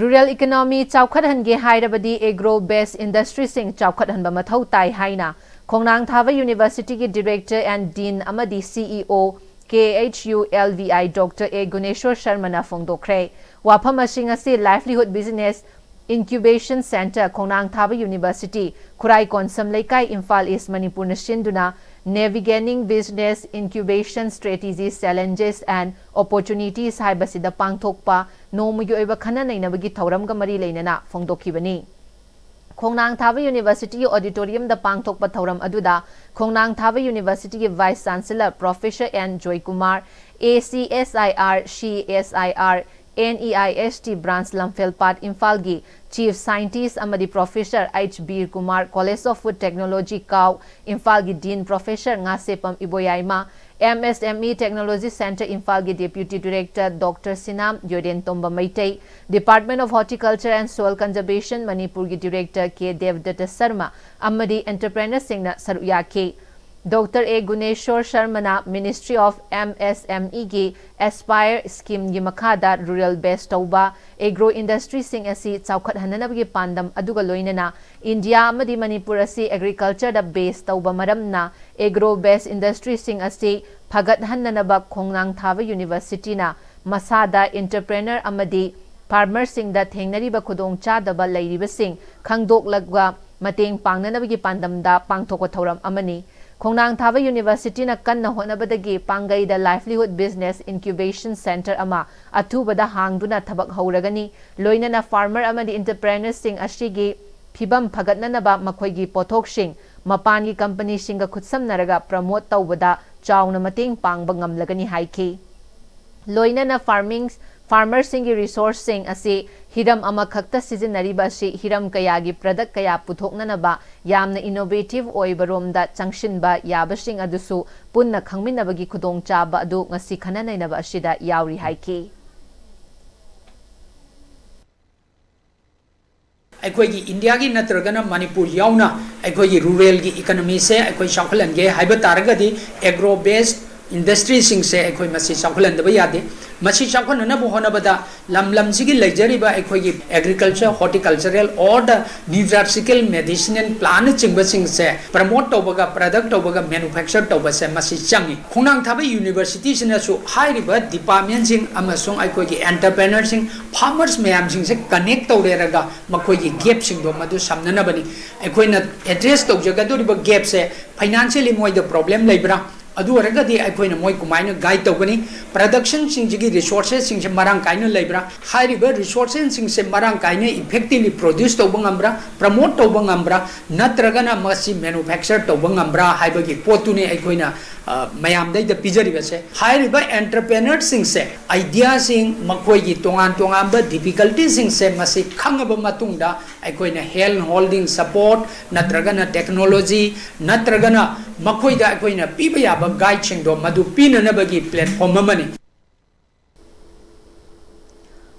Rural economy ꯆꯥꯎꯈꯠꯍꯟꯒꯦ ꯍꯥꯏꯔꯕꯗꯤ agro based industryꯁꯤꯡ ꯆꯥꯎꯈꯠꯍꯟꯕ ꯃꯊꯧ ꯇꯥꯏ ꯍꯥꯏꯅ ꯈꯣꯡꯅꯥꯡ ꯊꯥꯕ Universityꯒꯤ director and dean ꯑꯃꯗꯤ CEO KHULVI Doctor ꯑꯦ ꯒꯨꯅꯦꯁꯣꯔ ꯁꯔꯃꯅ ꯐꯣꯡꯗꯣꯛꯈ꯭ꯔꯦ꯫ ꯋꯥꯐꯝ ꯑꯁꯤꯡ ꯑꯁꯤ Livelihood Business Incubation Centre, ꯈꯣꯡꯅꯥꯡ ꯊꯥꯕ University, ꯈꯨꯔꯥꯏ ꯀꯣꯟꯁꯝ ꯂꯩꯀꯥꯏ, ꯏꯝꯐꯥꯜ East, ꯃꯅꯤꯄꯨꯔꯅ ꯁꯤꯟꯗꯨꯅ Navigating Business Incubation Strategies, Challenges and Opportunities ꯍꯥꯏꯕꯁꯤꯗ ꯄꯥꯡꯊꯣꯛꯄ ꯅꯣꯡꯃꯒꯤ ꯑꯣꯏꯕ ꯈꯟꯅ ꯅꯩꯅꯕꯒꯤ ꯊꯧꯔꯝꯒ ꯃꯔꯤ ꯂꯩꯅꯅ ꯐꯣꯡꯗꯣꯛꯈꯤꯕꯅꯤ꯫ ꯈꯣꯡꯅꯥꯡ ꯊꯥꯕ Universityꯒꯤ auditoriumꯗ ꯄꯥꯡꯊꯣꯛꯄ ꯊꯧꯔꯝ ꯑꯗꯨꯗ ꯈꯣꯡꯅꯥꯡ ꯊꯥꯕ Universityꯒꯤ Vice Chancellor Professor N Joykumar, ACSIR, CSIR, NEIST branch Lamphelpat ꯏꯝꯐꯥꯜꯒꯤ Chief Scientist ꯑꯃꯗꯤ Professor H Bir Kumar, College of Food Technology ꯀꯥꯎ ꯏꯝꯐꯥꯜꯒꯤ Dean Professor ꯉꯥꯁꯦꯄꯝ ꯏꯕꯣꯌꯥꯏꯃ, MSME Technology Centre ꯏꯝꯐꯥꯜꯒꯤ Deputy Director Doctor ꯁꯤꯅꯥꯝ ꯌꯣꯏꯔꯦꯟꯇꯣꯝꯕ Meitei, Department of Horticulture and Soil Conservation ꯃꯅꯤꯄꯨꯔꯒꯤ Director ꯀꯦ ꯗꯦꯕꯗꯠꯇ ꯁꯔꯃ ꯑꯃꯗꯤ entrepreneurꯁꯤꯡꯅ ꯁꯔꯨꯛ ꯌꯥꯈꯤ꯫ ꯗꯣꯛꯇꯔ ꯑꯦ ꯒꯨꯅꯦꯁꯣꯔ ꯁꯔꯃꯅ Ministry of MSMEꯒꯤ Aspire Schemeꯒꯤ ꯃꯈꯥꯗ rural base ꯇꯧꯕ agro industryꯁꯤꯡ ꯑꯁꯤ ꯆꯥꯎꯈꯠꯍꯟꯅꯕꯒꯤ ꯄꯥꯟꯗꯝ ꯑꯗꯨꯒ ꯂꯣꯏꯅꯅ ꯏꯟꯗꯤꯌꯥ ꯑꯃꯗꯤ ꯃꯅꯤꯄꯨꯔ ꯑꯁꯤ agricultureꯗ base ꯇꯧꯕ ꯃꯔꯝꯅ agro base industryꯁꯤꯡ ꯑꯁꯤ ꯐꯒꯠꯍꯟꯅꯅꯕ ꯈꯣꯡꯅꯥꯡ ꯊꯥꯕ Universityꯅ ꯃꯁꯥꯗ entrepreneur ꯑꯃꯗꯤ farmerꯁꯤꯡꯗ ꯊꯦꯡꯅꯔꯤꯕ ꯈꯨꯗꯣꯡꯆꯥꯗꯕ ꯂꯩꯔꯤꯕꯁꯤꯡ ꯈꯪꯗꯣꯛꯂꯒ ꯃꯇꯦꯡ ꯄꯥꯡꯅꯅꯕꯒꯤ ꯄꯥꯟꯗꯝꯗ ꯄꯥꯡꯊꯣꯛꯄ ꯊꯧꯔꯝ ꯑꯃꯅꯤ꯫ ꯈꯣꯡꯅꯥꯡ ꯊꯥꯕ Universityꯅ ꯀꯟꯅ ꯍꯣꯠꯅꯕꯗꯒꯤ ꯄꯥꯡꯒꯩꯗ Livelihood Business Incubation Centre ꯑꯃ ꯑꯊꯨꯕꯗ ꯍꯥꯡꯗꯨꯅ ꯊꯕꯛ ꯍꯧꯔꯒꯅꯤ꯫ ꯂꯣꯏꯅꯅ farmer ꯑꯃꯗꯤ entrepreneurꯁꯤꯡ ꯑꯁꯤꯒꯤ ꯐꯤꯕꯝ ꯐꯒꯠꯅꯅꯕ ꯃꯈꯣꯏꯒꯤ ꯄꯣꯠꯊꯣꯛꯁꯤꯡ ꯃꯄꯥꯟꯒꯤ companyꯁꯤꯡꯒ ꯈꯨꯠꯁꯝꯅꯔꯒ promote ꯇꯧꯕꯗ ꯆꯥꯎꯅ ꯃꯇꯦꯡ ꯄꯥꯡꯕ ꯉꯝꯂꯒꯅꯤ ꯍꯥꯏꯈꯤ꯫ ꯂꯣꯏꯅꯅ farming farmerꯁꯤꯡꯒꯤ resourceꯁꯤꯡ ꯑꯁꯤ ꯍꯤꯔꯝ ꯑꯃꯈꯛꯇ ꯁꯤꯖꯤꯟꯅꯔꯤꯕ ꯑꯁꯤ ꯍꯤꯔꯝ ꯀꯌꯥꯒꯤ product ꯀꯌꯥ ꯄꯨꯊꯣꯛꯅꯅꯕ ꯌꯥꯝꯅ innovative ꯑꯣꯏꯕ ꯔꯣꯝꯗ ꯆꯪꯁꯤꯟꯕ ꯌꯥꯕꯁꯤꯡ ꯑꯗꯨꯁꯨ ꯄꯨꯟꯅ ꯈꯪꯃꯤꯟꯅꯕꯒꯤ ꯈꯨꯗꯣꯡꯆꯥꯕ ꯑꯗꯨ ꯉꯁꯤ ꯈꯟꯅ ꯅꯩꯅꯕ ꯑꯁꯤꯗ ꯌꯥꯎꯔꯤ ꯍꯥꯏꯈꯤ꯫ ꯑꯩꯈꯣꯏꯒꯤ ꯏꯟꯗꯤꯌꯥꯒꯤ ꯅꯠꯇ꯭ꯔꯒꯅ ꯃꯅꯤꯄꯨꯔ ꯌꯥꯎꯅ ꯑꯩꯈꯣꯏꯒꯤ ruralꯒꯤ economyꯁꯦ ꯑꯩꯈꯣꯏ ꯆꯥꯎꯈꯠꯍꯟꯒꯦ ꯍꯥꯏꯕ ꯇꯥꯔꯒꯗꯤ agro based industryꯁꯤꯡꯁꯦ ꯑꯩꯈꯣꯏ ꯃꯁꯤ ꯆꯥꯎꯈꯠꯍꯟꯗꯕ ꯌꯥꯗꯦ꯫ ꯃꯁꯤ ꯆꯥꯎꯈꯠꯅꯅꯕ ꯍꯣꯠꯅꯕꯗ ꯂꯝ ꯂꯝꯁꯤꯒꯤ ꯂꯩꯖꯔꯤꯕ ꯑꯩꯈꯣꯏꯒꯤ agriculture, horticultural or the nutraceutical medicinal plantꯅꯆꯤꯡꯕꯁꯤꯡꯁꯦ promote ꯇꯧꯕꯒ product ꯇꯧꯕꯒ manufacture ꯇꯧꯕꯁꯦ ꯃꯁꯤ ꯆꯪꯉꯤ꯫ ꯈꯣꯡꯅꯥꯡ ꯊꯥꯕ Universityꯁꯤꯅꯁꯨ ꯍꯥꯏꯔꯤꯕ departmentꯁꯤꯡ ꯑꯃꯁꯨꯡ ꯑꯩꯈꯣꯏꯒꯤ entrepreneurꯁꯤꯡ, farmers ꯃꯌꯥꯝꯁꯤꯡꯁꯦ connect ꯇꯧꯔꯦꯔꯒ ꯃꯈꯣꯏꯒꯤ gapꯁꯤꯡꯗꯣ ꯃꯗꯨ ꯁꯝꯅꯅꯕꯅꯤ꯫ ꯑꯩꯈꯣꯏꯅ address ꯇꯧꯖꯒꯗꯧꯔꯤꯕ gapꯁꯦ financially ꯃꯣꯏꯗ problem ꯂꯩꯕ꯭ꯔꯥ? ꯑꯗꯨ ꯑꯣꯏꯔꯒꯗꯤ ꯑꯩꯈꯣꯏꯅ ꯃꯣꯏ ꯀꯃꯥꯏꯅ guide ꯇꯧꯒꯅꯤ? Productionꯁꯤꯡꯁꯤꯒꯤ resourcesꯁꯤꯡꯁꯦ ꯃꯔꯥꯡ ꯀꯥꯏꯅ ꯂꯩꯕ꯭ꯔꯥ? ꯍꯥꯏꯔꯤꯕ resourcesꯁꯤꯡꯁꯦ ꯃꯔꯥꯡ ꯀꯥꯏꯅ effectively produce ꯇꯧꯕ ꯉꯝꯕ꯭ꯔꯥ? Promote ꯇꯧꯕ ꯉꯝꯕ꯭ꯔꯥ? ꯅꯠꯇ꯭ꯔꯒꯅ ꯃꯁꯤ manufacture ꯇꯧꯕ ꯉꯝꯕ꯭ꯔꯥ ꯍꯥꯏꯕꯒꯤ ꯄꯣꯠꯇꯨꯅꯤ ꯑꯩꯈꯣꯏꯅ ꯃꯌꯥꯝꯗꯩꯗ ꯄꯤꯖꯔꯤꯕꯁꯦ, ꯍꯥꯏꯔꯤꯕ ꯑꯦꯟꯇꯔꯄ꯭ꯔꯦꯅꯔꯁꯤꯡꯁꯦ, ꯑꯥꯏꯗꯤꯌꯥꯁꯤꯡ, ꯃꯈꯣꯏꯒꯤ ꯇꯣꯉꯥꯟ ꯇꯣꯉꯥꯟꯕ ꯗꯤꯐꯤꯀꯜꯇꯤꯁꯤꯡꯁꯦ ꯃꯁꯤ ꯈꯪꯉꯕ ꯃꯇꯨꯡꯗ ꯑꯩꯈꯣꯏꯅ ꯍꯦꯟ ꯍꯣꯜꯗꯤꯡ ꯁꯄꯣꯔꯠ ꯅꯠꯇ꯭ꯔꯒꯅ ꯇꯦꯛꯅꯣꯂꯣꯖꯤ ꯅꯠꯇ꯭ꯔꯒꯅ ꯃꯈꯣꯏꯗ ꯑꯩꯈꯣꯏꯅ ꯄꯤꯕ ꯌꯥꯕ ꯒꯥꯏꯗꯁꯤꯡꯗꯣ ꯃꯗꯨ ꯄꯤꯅꯅꯕꯒꯤ ꯄ꯭ꯂꯦꯠꯐꯣꯝ ꯑꯃꯅꯤ꯫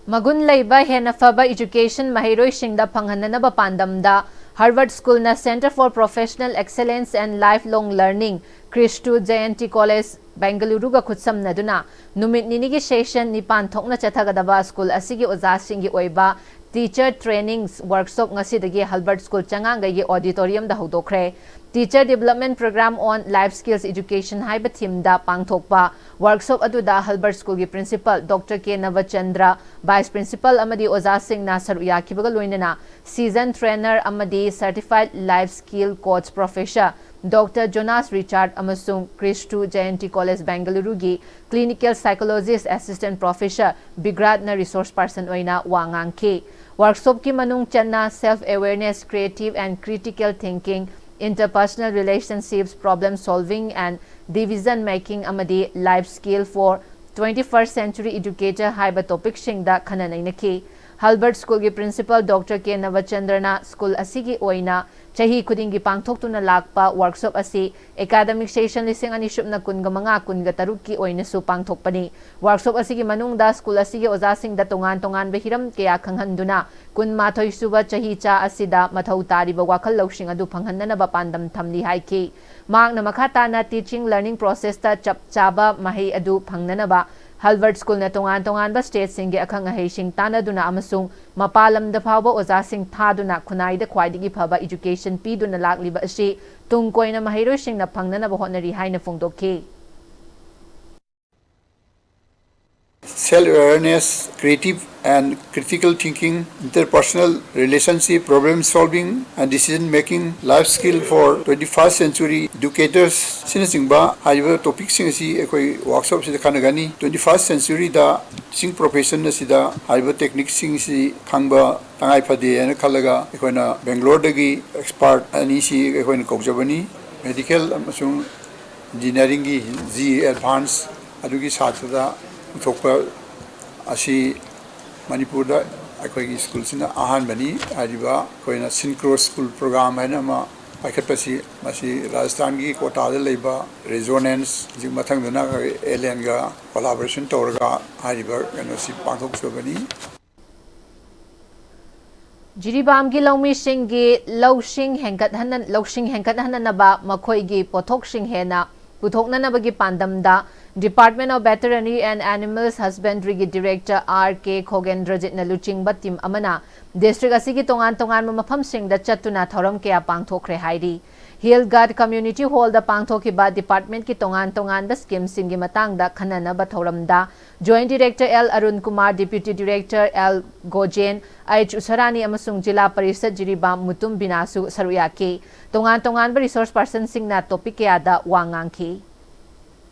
ꯃꯒꯨꯟ ꯂꯩꯕ ꯍꯦꯟꯅ ꯐꯕ ꯏꯖꯨꯀꯦꯁꯟ ꯃꯍꯩꯔꯣꯏꯁꯤꯡꯗ ꯐꯪꯍꯟꯅꯅꯕ ꯄꯥꯟꯗꯝꯗ Harvard Schoolꯅ Centre for Professional Excellence and Lifelong Learning, CRIEST, ꯇꯨ Jayanti College, ꯕꯦꯡꯒꯂꯨꯔꯨꯒ ꯈꯨꯠꯁꯝꯅꯗꯨꯅ ꯅꯨꯃꯤꯠ ꯅꯤꯅꯤꯒꯤ ꯁꯦꯁꯟ ꯅꯤꯄꯥꯟ ꯊꯣꯛꯅ ꯆꯠꯊꯒꯗꯕ ꯁ꯭ꯀꯨꯜ ꯑꯁꯤꯒꯤ ꯑꯣꯖꯥꯁꯤꯡꯒꯤ ꯑꯣꯏꯕ Teacher Training Workshop ꯉꯁꯤꯗꯒꯤ Harvard School ꯆꯉꯥꯡꯒꯩꯒꯤ auditoriumꯗ ꯍꯧꯗꯣꯛꯈ꯭ꯔꯦ꯫ Teacher Development Programme on Life Skills Education ꯍꯥꯏꯕ themeꯗ ꯄꯥꯡꯊꯣꯛꯄ workshop ꯑꯗꯨꯗ Harvard Schoolꯒꯤ Principal Doctor K ꯅꯕꯆꯟꯗ꯭ꯔ, Vice Principal ꯑꯃꯗꯤ ꯑꯣꯖꯥꯁꯤꯡꯅ ꯁꯔꯨꯛ ꯌꯥꯈꯤꯕꯒ ꯂꯣꯏꯅꯅ seasoned trainer ꯑꯃꯗꯤ Certified Life Skill Coach Professor Doctor Jonas Richard ꯑꯃꯁꯨꯡ CRIEST ꯇꯨ Jayanti College ꯕꯦꯡꯒꯂꯨꯔꯨꯒꯤ Clinical Psychologist Assistant Professor ꯕꯤꯒ꯭ꯔꯥꯠꯅ resource person ꯑꯣꯏꯅ ꯋꯥ ꯉꯥꯡꯈꯤ꯫ Workshopꯀꯤ ꯃꯅꯨꯡ ꯆꯟꯅ self awareness, creative and critical thinking, interpersonal relationships, problem solving and decision making ꯑꯃꯗꯤ life skill for twenty first century educator ꯍꯥꯏꯕ topicꯁꯤꯡꯗ ꯈꯟꯅ ꯅꯩꯅꯈꯤ꯫ Harvard Schoolꯒꯤ Principal Doctor K ꯅꯕꯆꯟꯗ꯭ꯔꯅ ꯁ꯭ꯀꯨꯜ ꯑꯁꯤꯒꯤ ꯑꯣꯏꯅ ꯆꯍꯤ ꯈꯨꯗꯤꯡꯒꯤ ꯄꯥꯡꯊꯣꯛꯇꯨꯅ ꯂꯥꯛꯄ workshop ꯑꯁꯤ academic session ꯂꯤꯁꯤꯡ ꯑꯅꯤ ꯁꯨꯞꯅ ꯀꯨꯟꯒ ꯃꯉꯥ ꯀꯨꯟꯒ ꯇꯔꯨꯛꯀꯤ ꯑꯣꯏꯅꯁꯨ ꯄꯥꯡꯊꯣꯛꯄꯅꯤ꯫ Workshop ꯑꯁꯤꯒꯤ ꯃꯅꯨꯡꯗ ꯁ꯭ꯀꯨꯜ ꯑꯁꯤꯒꯤ ꯑꯣꯖꯥꯁꯤꯡꯗ ꯇꯣꯉꯥꯟ ꯇꯣꯉꯥꯟꯕ ꯍꯤꯔꯝ ꯀꯌꯥ ꯈꯪꯍꯟꯗꯨꯅ ꯀꯨꯟꯃꯥꯊꯣꯏ ꯁꯨꯕ ꯆꯍꯤꯆꯥ ꯑꯁꯤꯗ ꯃꯊꯧ ꯇꯥꯔꯤꯕ ꯋꯥꯈꯜ ꯂꯧꯁꯤꯡ ꯑꯗꯨ ꯐꯪꯍꯟꯅꯅꯕ ꯄꯥꯟꯗꯝ ꯊꯝꯂꯤ ꯍꯥꯏꯈꯤ꯫ ꯃꯍꯥꯛꯅ ꯃꯈꯥ ꯇꯥꯅ teaching learning processꯇ ꯆꯞ ꯆꯥꯕ ꯃꯍꯩ ꯑꯗꯨ ꯐꯪꯅꯅꯕ Harvard Schoolꯅ ꯇꯣꯉꯥꯟ ꯇꯣꯉꯥꯟꯕ stateꯁꯤꯡꯒꯤ ꯑꯈꯪ ꯑꯍꯩꯁꯤꯡ ꯇꯥꯟꯅꯗꯨꯅ ꯑꯃꯁꯨꯡ ꯃꯄꯥꯟ ꯂꯝꯗ ꯐꯥꯎꯕ ꯑꯣꯖꯥꯁꯤꯡ ꯊꯥꯗꯨꯅ ꯈꯨꯟꯅꯥꯏꯗ ꯈ꯭ꯋꯥꯏꯗꯒꯤ ꯐꯕ education ꯄꯤꯗꯨꯅ ꯂꯥꯛꯂꯤꯕ ꯑꯁꯤ ꯇꯨꯡ ꯀꯣꯏꯅ ꯃꯍꯩꯔꯣꯏꯁꯤꯡꯅ ꯐꯪꯅꯅꯕ ꯍꯣꯠꯅꯔꯤ ꯍꯥꯏꯅ ꯐꯣꯡꯗꯣꯛꯈꯤ꯫ Self awareness, creative and critical thinking, interpersonal relationship, problem solving and decision making, life skill for twenty first century educators ꯑꯁꯤꯅꯆꯤꯡꯕ ꯍꯥꯏꯔꯤꯕ topicꯁꯤꯡ ꯑꯁꯤ ꯑꯩꯈꯣꯏ workshopꯁꯤꯗ ꯈꯟꯅꯒꯅꯤ꯫ Twenty first centuryꯗ teaching profession ꯑꯁꯤꯗ ꯍꯥꯏꯔꯤꯕ techniqueꯁꯤꯡꯁꯤ ꯈꯪꯕ ꯇꯉꯥꯏ ꯐꯗꯦ ꯍꯥꯏꯅ ꯈꯜꯂꯒ ꯑꯩꯈꯣꯏꯅ ꯕꯦꯡꯒ꯭ꯂꯣꯔꯗꯒꯤ expert ꯑꯅꯤꯁꯤ ꯑꯩꯈꯣꯏꯅ ꯀꯧꯖꯕꯅꯤ꯫ Medical ꯑꯃꯁꯨꯡ ꯏꯟꯖꯤꯅꯤꯌꯥꯔꯤꯡꯒꯤ ꯖꯤ ꯑꯦꯗꯚꯥꯟꯁ ꯑꯗꯨꯒꯤ ꯁꯥꯇ꯭ꯔꯗ ꯄꯨꯊꯣꯛꯄ ꯑꯁꯤ ꯃꯅꯤꯄꯨꯔꯗ ꯑꯩꯈꯣꯏꯒꯤ ꯁ꯭ꯀꯨꯜꯁꯤꯅ ꯑꯍꯥꯟꯕꯅꯤ꯫ ꯍꯥꯏꯔꯤꯕ ꯑꯩꯈꯣꯏꯅ ꯁꯤꯟꯀ꯭ꯔꯣ ꯁ꯭ꯀꯨꯜ ꯄ꯭ꯔꯣꯒ꯭ꯔꯥꯝ ꯍꯥꯏꯅ ꯑꯃ ꯄꯥꯏꯈꯠꯄꯁꯤ, ꯃꯁꯤ ꯔꯥꯖꯁꯊꯥꯟꯒꯤ ꯀꯣꯇꯥꯗ ꯂꯩꯕ ꯔꯦꯖꯣꯅꯦꯟꯁ, ꯍꯧꯖꯤꯛ ꯃꯊꯪꯗꯅ ꯑꯩꯈꯣꯏ ꯑꯦꯂꯦꯟꯒ ꯀꯣꯂꯥꯕꯣꯔꯦꯁꯟ ꯇꯧꯔꯒ ꯍꯥꯏꯔꯤꯕ ꯀꯩꯅꯣꯁꯤ ꯄꯥꯡꯊꯣꯛꯆꯕꯅꯤ꯫ ꯖꯤꯔꯤꯕꯥꯝꯒꯤ ꯂꯧꯃꯤꯁꯤꯡꯒꯤ ꯂꯧꯁꯤꯡ ꯍꯦꯟꯒꯠꯍꯟꯅ-, ꯂꯧꯁꯤꯡ ꯍꯦꯟꯒꯠꯍꯟꯅꯅꯕ ꯃꯈꯣꯏꯒꯤ ꯄꯣꯠꯊꯣꯛꯁꯤꯡ ꯍꯦꯟꯅ ꯄꯨꯊꯣꯛꯅꯅꯕꯒꯤ ꯄꯥꯟꯗꯝꯗ Department of Veterinary and Animals Husbandryꯒꯤ Director R K ꯈꯣꯒꯦꯟꯗ꯭ꯔꯖꯤꯠꯅ ꯂꯨꯆꯤꯡꯕ ꯇꯤꯝ ꯑꯃꯅ ꯗꯤꯁꯇ꯭ꯔꯤꯛ ꯑꯁꯤꯒꯤ ꯇꯣꯉꯥꯟ ꯇꯣꯉꯥꯟꯕ ꯃꯐꯝꯁꯤꯡꯗ ꯆꯠꯇꯨꯅ ꯊꯧꯔꯝ ꯀꯌꯥ ꯄꯥꯡꯊꯣꯛꯈ꯭ꯔꯦ ꯍꯥꯏꯔꯤ꯫ ꯍꯤꯜ ꯒꯥꯔꯗ ꯀꯝꯃ꯭ꯌꯨꯅꯤꯇꯤ ꯍꯣꯜꯗ ꯄꯥꯡꯊꯣꯛꯈꯤꯕ ꯗꯤꯄꯥꯔꯠꯃꯦꯟꯠꯀꯤ ꯇꯣꯉꯥꯟ ꯇꯣꯉꯥꯟꯕ ꯁ꯭ꯀꯤꯝꯁꯤꯡꯒꯤ ꯃꯇꯥꯡꯗ ꯈꯟꯅꯅꯕ ꯊꯧꯔꯝꯗ Joint Director L Arun Kumar, Deputy Director L Gojen, H Usharani ꯑꯃꯁꯨꯡ ꯖꯤꯂꯥ ꯄꯔꯤꯁꯗ ꯖꯤꯔꯤꯕꯥꯝ ꯃꯨꯇꯨꯝ ꯕꯤꯅꯥꯁꯨ ꯁꯔꯨꯛ ꯌꯥꯈꯤ꯫ ꯇꯣꯉꯥꯟ ꯇꯣꯉꯥꯟꯕ ꯔꯤꯁꯣꯔꯁ ꯄꯔꯁꯟꯁꯤꯡꯅ ꯇꯣꯄꯤꯛ ꯀꯌꯥꯗ ꯋꯥ ꯉꯥꯡꯈꯤ꯫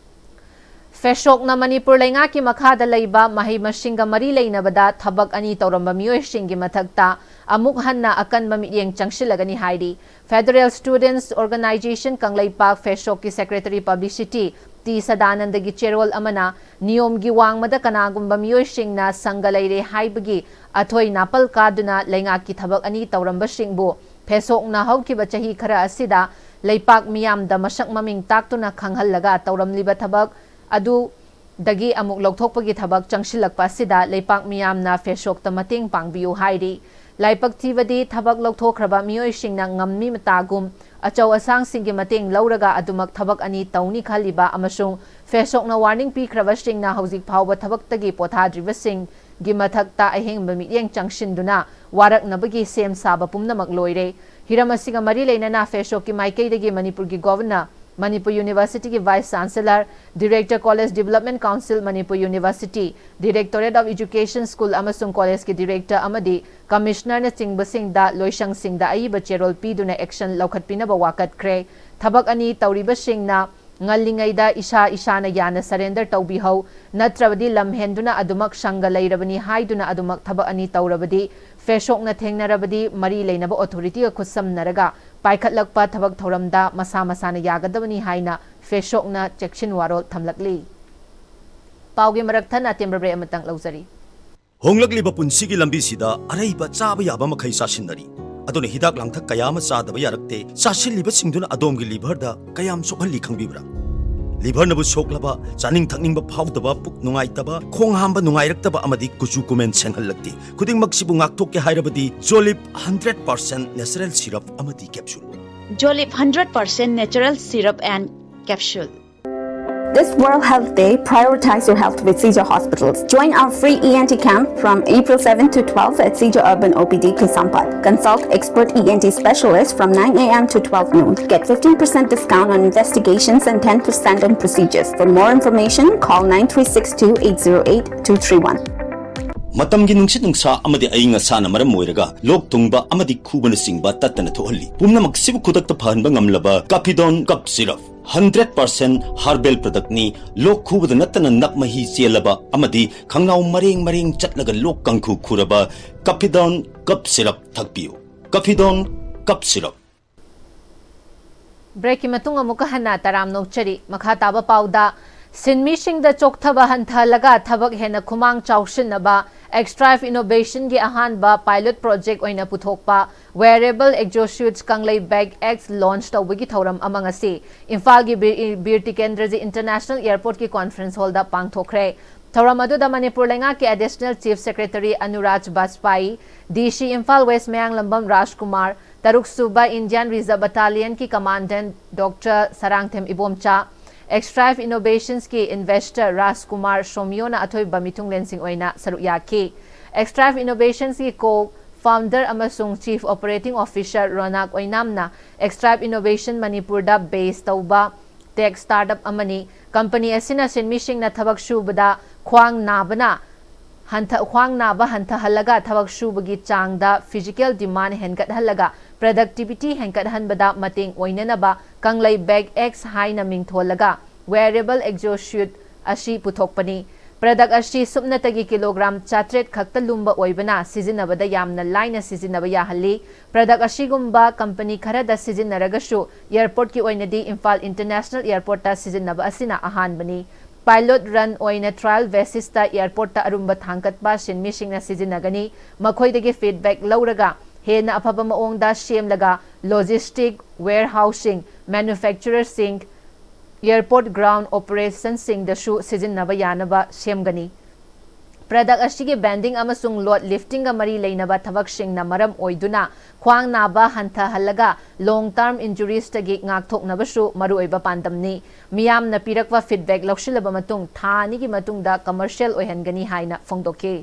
ꯐꯦꯁꯣꯛꯅ ꯃꯅꯤꯄꯨꯔ ꯂꯩꯉꯥꯛꯀꯤ ꯃꯈꯥꯗ ꯂꯩꯕ ꯃꯍꯩ ꯃꯁꯤꯡꯒ ꯃꯔꯤ ꯂꯩꯅꯕꯗ ꯊꯕꯛ ꯑꯅꯤ ꯇꯧꯔꯝꯕ ꯃꯤꯑꯣꯏꯁꯤꯡꯒꯤ ꯃꯊꯛꯇ ꯑꯃꯨꯛ ꯍꯟꯅ ꯑꯀꯟꯕ ꯃꯤꯠꯌꯦꯡ ꯆꯪꯁꯤꯜꯂꯒꯅꯤ ꯍꯥꯏꯔꯤ꯫ Federal Students Organisation ꯀꯪꯂꯩꯄꯥꯛ ꯐꯦꯁꯣꯛꯀꯤ ꯁꯦꯀ꯭ꯔꯦꯇꯔꯤ ꯄꯕ꯭ꯂꯤꯁꯤꯇꯤ ꯇꯤ ꯁꯗꯥꯅꯟꯗꯒꯤ ꯆꯦꯔꯣꯜ ꯑꯃꯅ ꯅꯤꯌꯣꯝꯒꯤ ꯋꯥꯡꯃꯗ ꯀꯅꯥꯒꯨꯝꯕ ꯃꯤꯑꯣꯏꯁꯤꯡꯅ ꯁꯪꯒ ꯂꯩꯔꯦ ꯍꯥꯏꯕꯒꯤ ꯑꯊꯣꯏ ꯅꯥꯄꯜ ꯀꯥꯗꯨꯅ ꯂꯩꯉꯥꯛꯀꯤ ꯊꯕꯛ ꯑꯅꯤ ꯇꯧꯔꯝꯕꯁꯤꯡꯕꯨ ꯐꯦꯁꯣꯛꯅ ꯍꯧꯈꯤꯕ ꯆꯍꯤ ꯈꯔ ꯑꯁꯤꯗ ꯂꯩꯄꯥꯛ ꯃꯤꯌꯥꯝꯗ ꯃꯁꯛ ꯃꯃꯤꯡ ꯇꯥꯛꯇꯨꯅ ꯈꯪꯍꯜꯂꯒ ꯇꯧꯔꯝꯂꯤꯕ ꯊꯕꯛ ꯑꯗꯨ ꯗꯒꯤ ꯑꯃꯨꯛ ꯂꯧꯊꯣꯛꯄꯒꯤ ꯊꯕꯛ ꯆꯪꯁꯤꯜꯂꯛꯄ ꯑꯁꯤꯗ ꯂꯩꯄꯥꯛ ꯃꯤꯌꯥꯝꯅ ꯐꯦꯁꯣꯛꯇ ꯃꯇꯦꯡ ꯄꯥꯡꯕꯤꯌꯨ ꯍꯥꯏꯔꯤ꯫ ꯂꯥꯏꯕꯛ ꯊꯤꯕꯗꯤ ꯊꯕꯛ ꯂꯧꯊꯣꯛꯈ꯭ꯔꯕ ꯃꯤꯑꯣꯏꯁꯤꯡꯅ ꯉꯝꯃꯤ ꯃꯇꯥꯒꯨꯝ ꯑꯆꯧ ꯑꯁꯥꯡꯁꯤꯡꯒꯤ ꯃꯇꯦꯡ ꯂꯧꯔꯒ ꯑꯗꯨꯃꯛ ꯊꯕꯛ ꯑꯅꯤ ꯇꯧꯅꯤ ꯈꯜꯂꯤꯕ ꯑꯃꯁꯨꯡ ꯐꯦꯁꯣꯛꯅ ꯋꯥꯔꯅꯤꯡ ꯄꯤꯈ꯭ꯔꯕꯁꯤꯡꯅ ꯍꯧꯖꯤꯛ ꯐꯥꯎꯕ ꯊꯕꯛꯇꯒꯤ ꯄꯣꯊꯥꯗ꯭ꯔꯤꯕꯁꯤꯡꯒꯤ ꯃꯊꯛꯇ ꯑꯍꯦꯟꯕ ꯃꯤꯠꯌꯦꯡ ꯆꯪꯁꯤꯟꯗꯨꯅ ꯋꯥꯔꯛꯅꯕꯒꯤ ꯁꯦꯝ ꯁꯥꯕ ꯄꯨꯝꯅꯃꯛ ꯂꯣꯏꯔꯦ꯫ ꯍꯤꯔꯝ ꯑꯁꯤꯒ ꯃꯔꯤ ꯂꯩꯅꯅ ꯐꯦꯁꯣꯛꯀꯤ ꯃꯥꯏꯀꯩꯗꯒꯤ ꯃꯅꯤꯄꯨꯔꯒꯤ ꯒꯣꯚꯔꯅꯔ, ꯃꯅꯤꯄꯨꯔ ꯌꯨꯅꯤꯚꯔꯁꯤꯇꯤꯒꯤ vice chancellor, director college development council Manipur university, directorate of education school ꯑꯃꯁꯨꯡ ꯀꯣꯂꯦꯖꯀꯤ ꯗꯤꯔꯦꯛꯇꯔ ꯑꯃꯗꯤ ꯀꯃꯤꯁꯅꯔꯅꯆꯤꯡꯕꯁꯤꯡꯗ ꯂꯣꯏꯁꯪꯁꯤꯡꯗ ꯑꯏꯕ ꯆꯦꯔꯣꯜ ꯄꯤꯗꯨꯅ ꯑꯦꯛꯁꯟ ꯂꯧꯈꯠꯄꯤꯅꯕ ꯋꯥꯀꯠꯈ꯭ꯔꯦ꯫ ꯊꯕꯛ ꯑꯅꯤ ꯇꯧꯔꯤꯕꯁꯤꯡꯅ ꯉꯜꯂꯤꯉꯩꯗ ꯏꯁꯥ ꯏꯁꯥꯅ ꯌꯥꯅ surrender ꯇꯧꯕꯤꯍꯧ, ꯅꯠꯇ꯭ꯔꯕꯗꯤ ꯂꯝ ꯍꯦꯟꯗꯨꯅ ꯑꯗꯨꯃꯛ ꯁꯪꯒ ꯂꯩꯔꯕꯅꯤ ꯍꯥꯏꯗꯨꯅ ꯑꯗꯨꯃꯛ ꯊꯕꯛ ꯑꯅꯤ ꯇꯧꯔꯕꯗꯤ, ꯐꯦꯁꯣꯛꯅ ꯊꯦꯡꯅꯔꯕꯗꯤ ꯃꯔꯤ ꯂꯩꯅꯕ authority ꯒ ꯈꯨꯠꯁꯝꯅꯔꯒ ꯄꯥꯏꯈꯠꯂꯛꯄ ꯊꯕꯛ ꯊꯧꯔꯝꯗ ꯃꯁꯥ ꯃꯁꯥꯅ ꯌꯥꯒꯗꯕꯅꯤ ꯍꯥꯏꯅ ꯐꯦꯁꯣꯛꯅ ꯆꯦꯛꯁꯤꯟ ꯋꯥꯔꯣꯜ ꯊꯝꯂꯛꯂꯤ꯫ ꯄꯥꯎꯒꯤ ꯃꯔꯛ ꯊꯠꯅ temporary break ꯑꯃꯇꯪ ꯂꯧꯖꯔꯤ꯫ ꯍꯣꯡꯂꯛꯂꯤꯕ ꯄꯨꯟꯁꯤꯒꯤ ꯂꯝꯕꯤꯁꯤꯗ ꯑꯔꯩꯕ ꯆꯥꯕ ꯌꯥꯕ ꯃꯈꯩ ꯆꯥꯁꯤꯟꯅꯔꯤ꯫ ꯑꯗꯨꯅ ꯍꯤꯗꯥꯛ ꯂꯥꯡꯊꯛ ꯀꯌꯥ ꯑꯃ ꯆꯥꯗꯕ ꯌꯥꯔꯛꯇꯦ꯫ ꯆꯥꯁꯤꯜꯂꯤꯕꯁꯤꯡꯗꯨꯅ ꯑꯗꯣꯝꯒꯤ liver ꯗ ꯀꯌꯥꯝ ꯁꯣꯛꯍꯜꯂꯤ ꯈꯪꯕꯤꯕ꯭ꯔꯥ? Liver ꯅꯕꯨ ꯁꯣꯛꯂꯕ, ꯆꯥꯅꯤꯡ ꯊꯛꯅꯤꯡꯕ ꯐꯥꯎꯗꯕ, ꯄꯨꯛ ꯅꯨꯡꯉꯥꯏꯇꯕ, ꯈꯣꯡ ꯍꯥꯝꯕ ꯅꯨꯡꯉꯥꯏꯔꯛꯇꯕ ꯑꯃꯗꯤ ꯀꯨꯆꯨ ꯀꯨꯃꯦꯟ ꯁꯦꯡꯍꯜꯂꯛꯇꯦ꯫ ꯈꯨꯗꯤꯡꯃꯛꯁꯤꯕꯨ ꯉꯥꯛꯊꯣꯛꯀꯦ ꯍꯥꯏꯔꯕꯗꯤ Jolib hundred percent natural syrup ꯑꯃꯗꯤ capsule꯫ Jolib hundred percent natural syrup and capsule. This World Health Day, prioritize your health with Seizure Hospitals. Join our free E N T camp from April seventh to twelfth at Seizure Urban O P D Kaisampad. Consult expert E N T specialists from nine a m to twelve noon. Get fifteen percent discount on investigations and ten percent on procedures. For more information, call nine three six two, eight zero eight, two three one. ꯃꯇꯝꯒꯤ ꯅꯨꯡꯁꯤꯠ ꯅꯨꯡꯁꯥ ꯑꯃꯗꯤ ꯑꯏꯪ ꯑꯁꯥꯅ ꯃꯔꯝ ꯑꯣꯏꯔꯒ ꯂꯣꯛ ꯊꯨꯡꯕ ꯑꯃꯗꯤ ꯈꯨꯕꯅꯆꯤꯡꯕ ꯇꯠꯇꯅ ꯊꯣꯛꯍꯜꯂꯤ꯫ ꯄꯨꯝꯅꯃꯛꯁꯤꯕꯨ ꯈꯨꯗꯛꯇ ꯐꯍꯟꯕ ꯉꯝꯂꯕ Capidon Cough Syrup, hundred percent herbal product ꯅꯤ꯫ ꯂꯣꯛ ꯈꯨꯕꯗ ꯅꯠꯇꯅ ꯅꯞ ꯃꯍꯤ ꯆꯦꯜꯂꯕ ꯑꯃꯗꯤ ꯈꯪꯅꯥꯎ ꯃꯔꯦꯡ ꯃꯔꯦꯡ ꯆꯠꯂꯒ ꯂꯣꯛ ꯀꯥꯡꯈꯨ ꯈꯨꯔꯕ Capidon Cough Syrup ꯊꯛꯄꯤꯌꯨ꯫ Capidon Cough Syrup꯫ Break ꯀꯤ ꯃꯇꯨꯡ ꯑꯃꯨꯛꯀ ꯍꯟꯅ ꯇꯔꯥꯝꯅ ꯑꯣꯛꯆꯔꯤ꯫ ꯃꯈꯥ ꯇꯥꯕ ꯄꯥꯎꯗ, ꯁꯤꯟꯃꯤꯁꯤꯡꯗ ꯆꯣꯛꯊꯕ ꯍꯟꯊꯍꯜꯂꯒ ꯊꯕꯛ ꯍꯦꯟꯅ ꯈꯨꯃꯥꯡ ꯆꯥꯎꯁꯤꯟꯅꯕ Xtrive Innovation ꯒꯤ ꯑꯍꯥꯟꯕ pilot project ꯑꯣꯏꯅ ꯄꯨꯊꯣꯛꯄ wearable exosuits ꯀꯪꯂꯩ bag X launch ꯇꯧꯕꯒꯤ ꯊꯧꯔꯝ ꯑꯃ ꯉꯁꯤ ꯏꯝꯐꯥꯜꯒꯤ ꯕꯤꯔ, ꯕꯤꯔ ꯇꯤꯀꯦꯟꯗ꯭ꯔꯖꯤ International Airport ꯀꯤ conference hall ꯗ ꯄꯥꯡꯊꯣꯛꯈ꯭ꯔꯦ꯫ ꯊꯧꯔꯝ ꯑꯗꯨꯗ ꯃꯅꯤꯄꯨꯔ ꯂꯩꯉꯥꯛꯀꯤ Additional Chief Secretary ꯑꯅꯨꯔꯥꯖ ꯕꯥꯖꯄꯥꯏ, D C Imphal West ꯃꯌꯥꯡꯂꯝꯕꯝ ꯔꯥꯖꯀꯨꯃꯥꯔ, ꯇꯔꯨꯛ ꯁꯨꯕ Indian Reserve Battalion ꯀꯤ Commandant Doctor Sarangthem Ibomcha, Xtrive Innovations ꯀꯤ investor ꯔꯥꯖꯀꯨꯃꯥꯔ ꯁꯣꯃꯤꯌꯣꯅ ꯑꯊꯣꯏꯕ ꯃꯤꯊꯨꯡꯂꯦꯟꯁꯤꯡ ꯑꯣꯏꯅ ꯁꯔꯨꯛ ꯌꯥꯈꯤ꯫ Xtrive Innovations ꯀꯤ co-founder ꯑꯃꯁꯨꯡ Chief Operating Officer ꯔꯣꯅꯥꯛ ꯑꯣꯏꯅꯥꯝꯅ Xtrive Innovation ꯃꯅꯤꯄꯨꯔꯗ base ꯇꯧꯕ tech startup ꯑꯃꯅꯤ꯫ Company ꯑꯁꯤꯅ ꯁꯤꯟꯃꯤꯁꯤꯡꯅ ꯊꯕꯛ ꯁꯨꯕꯗ ꯈ꯭ꯋꯥꯡ ꯅꯥꯕꯅ ꯍꯟꯊ-, ꯈ꯭ꯋꯥꯡ ꯅꯥꯕ ꯍꯟꯊꯍꯜꯂꯒ ꯊꯕꯛ ꯁꯨꯕꯒꯤ ꯆꯥꯡꯗ physical demand ꯍꯦꯟꯒꯠꯍꯜꯂꯒ productivity ꯍꯦꯟꯒꯠꯍꯟꯕꯗ ꯃꯇꯦꯡ ꯑꯣꯏꯅꯅꯕ ꯀꯪꯂꯩ bag X ꯍꯥꯏꯅ ꯃꯤꯡꯊꯣꯜꯂꯒ wearable exosuit ꯑꯁꯤ ꯄꯨꯊꯣꯛꯄꯅꯤ꯫ Product ꯑꯁꯤ ꯁꯨꯞꯅꯇꯒꯤ ꯀꯤꯂꯣꯒ꯭ꯔꯥꯝ ꯆꯥꯇ꯭ꯔꯦꯠ ꯈꯛꯇ ꯂꯨꯝꯕ ꯑꯣꯏꯕꯅ ꯁꯤꯖꯤꯟꯅꯕꯗ ꯌꯥꯝꯅ ꯂꯥꯏꯅ ꯁꯤꯖꯤꯟꯅꯕ ꯌꯥꯍꯜꯂꯤ꯫ Product ꯑꯁꯤꯒꯨꯝꯕ company ꯈꯔꯗ ꯁꯤꯖꯤꯟꯅꯔꯒꯁꯨ airport ꯀꯤ ꯑꯣꯏꯅꯗꯤ ꯏꯝꯐꯥꯜ International Airport ꯇ ꯁꯤꯖꯤꯟꯅꯕ ꯑꯁꯤꯅ ꯑꯍꯥꯟꯕꯅꯤ꯫ Pilot run ꯑꯣꯏꯅ trial basis ꯇ airport ꯇ ꯑꯔꯨꯝꯕ ꯊꯥꯡꯒꯠꯄ ꯁꯤꯟꯃꯤꯁꯤꯡꯅ ꯁꯤꯖꯤꯟꯅꯒꯅꯤ꯫ ꯃꯈꯣꯏꯗꯒꯤ feedback ꯂꯧꯔꯒ ꯍꯦꯟꯅ ꯑꯐꯕ ꯃꯑꯣꯡꯗ ꯁꯦꯝꯂꯒ logistic, warehouse ꯁꯤꯡ, manufacturer ꯁꯤꯡ, airport ground operation ꯁꯤꯡꯗꯁꯨ ꯁꯤꯖꯤꯟꯅꯕ ꯌꯥꯅꯕ ꯁꯦꯝꯒꯅꯤ꯫ Product ꯑꯁꯤꯒꯤ bending ꯑꯃꯁꯨꯡ load lifting ꯒ ꯃꯔꯤ ꯂꯩꯅꯕ ꯊꯕꯛꯁꯤꯡꯅ ꯃꯔꯝ ꯑꯣꯏꯗꯨꯅ ꯈ꯭ꯋꯥꯡ ꯅꯥꯕ ꯍꯟꯊꯍꯜꯂꯒ long term injuries ꯇꯒꯤ ꯉꯥꯛꯊꯣꯛꯅꯕꯁꯨ ꯃꯔꯨꯑꯣꯏꯕ ꯄꯥꯟꯗꯝꯅꯤ꯫ ꯃꯤꯌꯥꯝꯅ ꯄꯤꯔꯛꯄ feedback ꯂꯧꯁꯤꯜꯂꯕ ꯃꯇꯨꯡ ꯊꯥ ꯑꯅꯤꯒꯤ ꯃꯇꯨꯡꯗ commercial ꯑꯣꯏꯍꯟꯒꯅꯤ ꯍꯥꯏꯅ ꯐꯣꯡꯗꯣꯛꯈꯤ꯫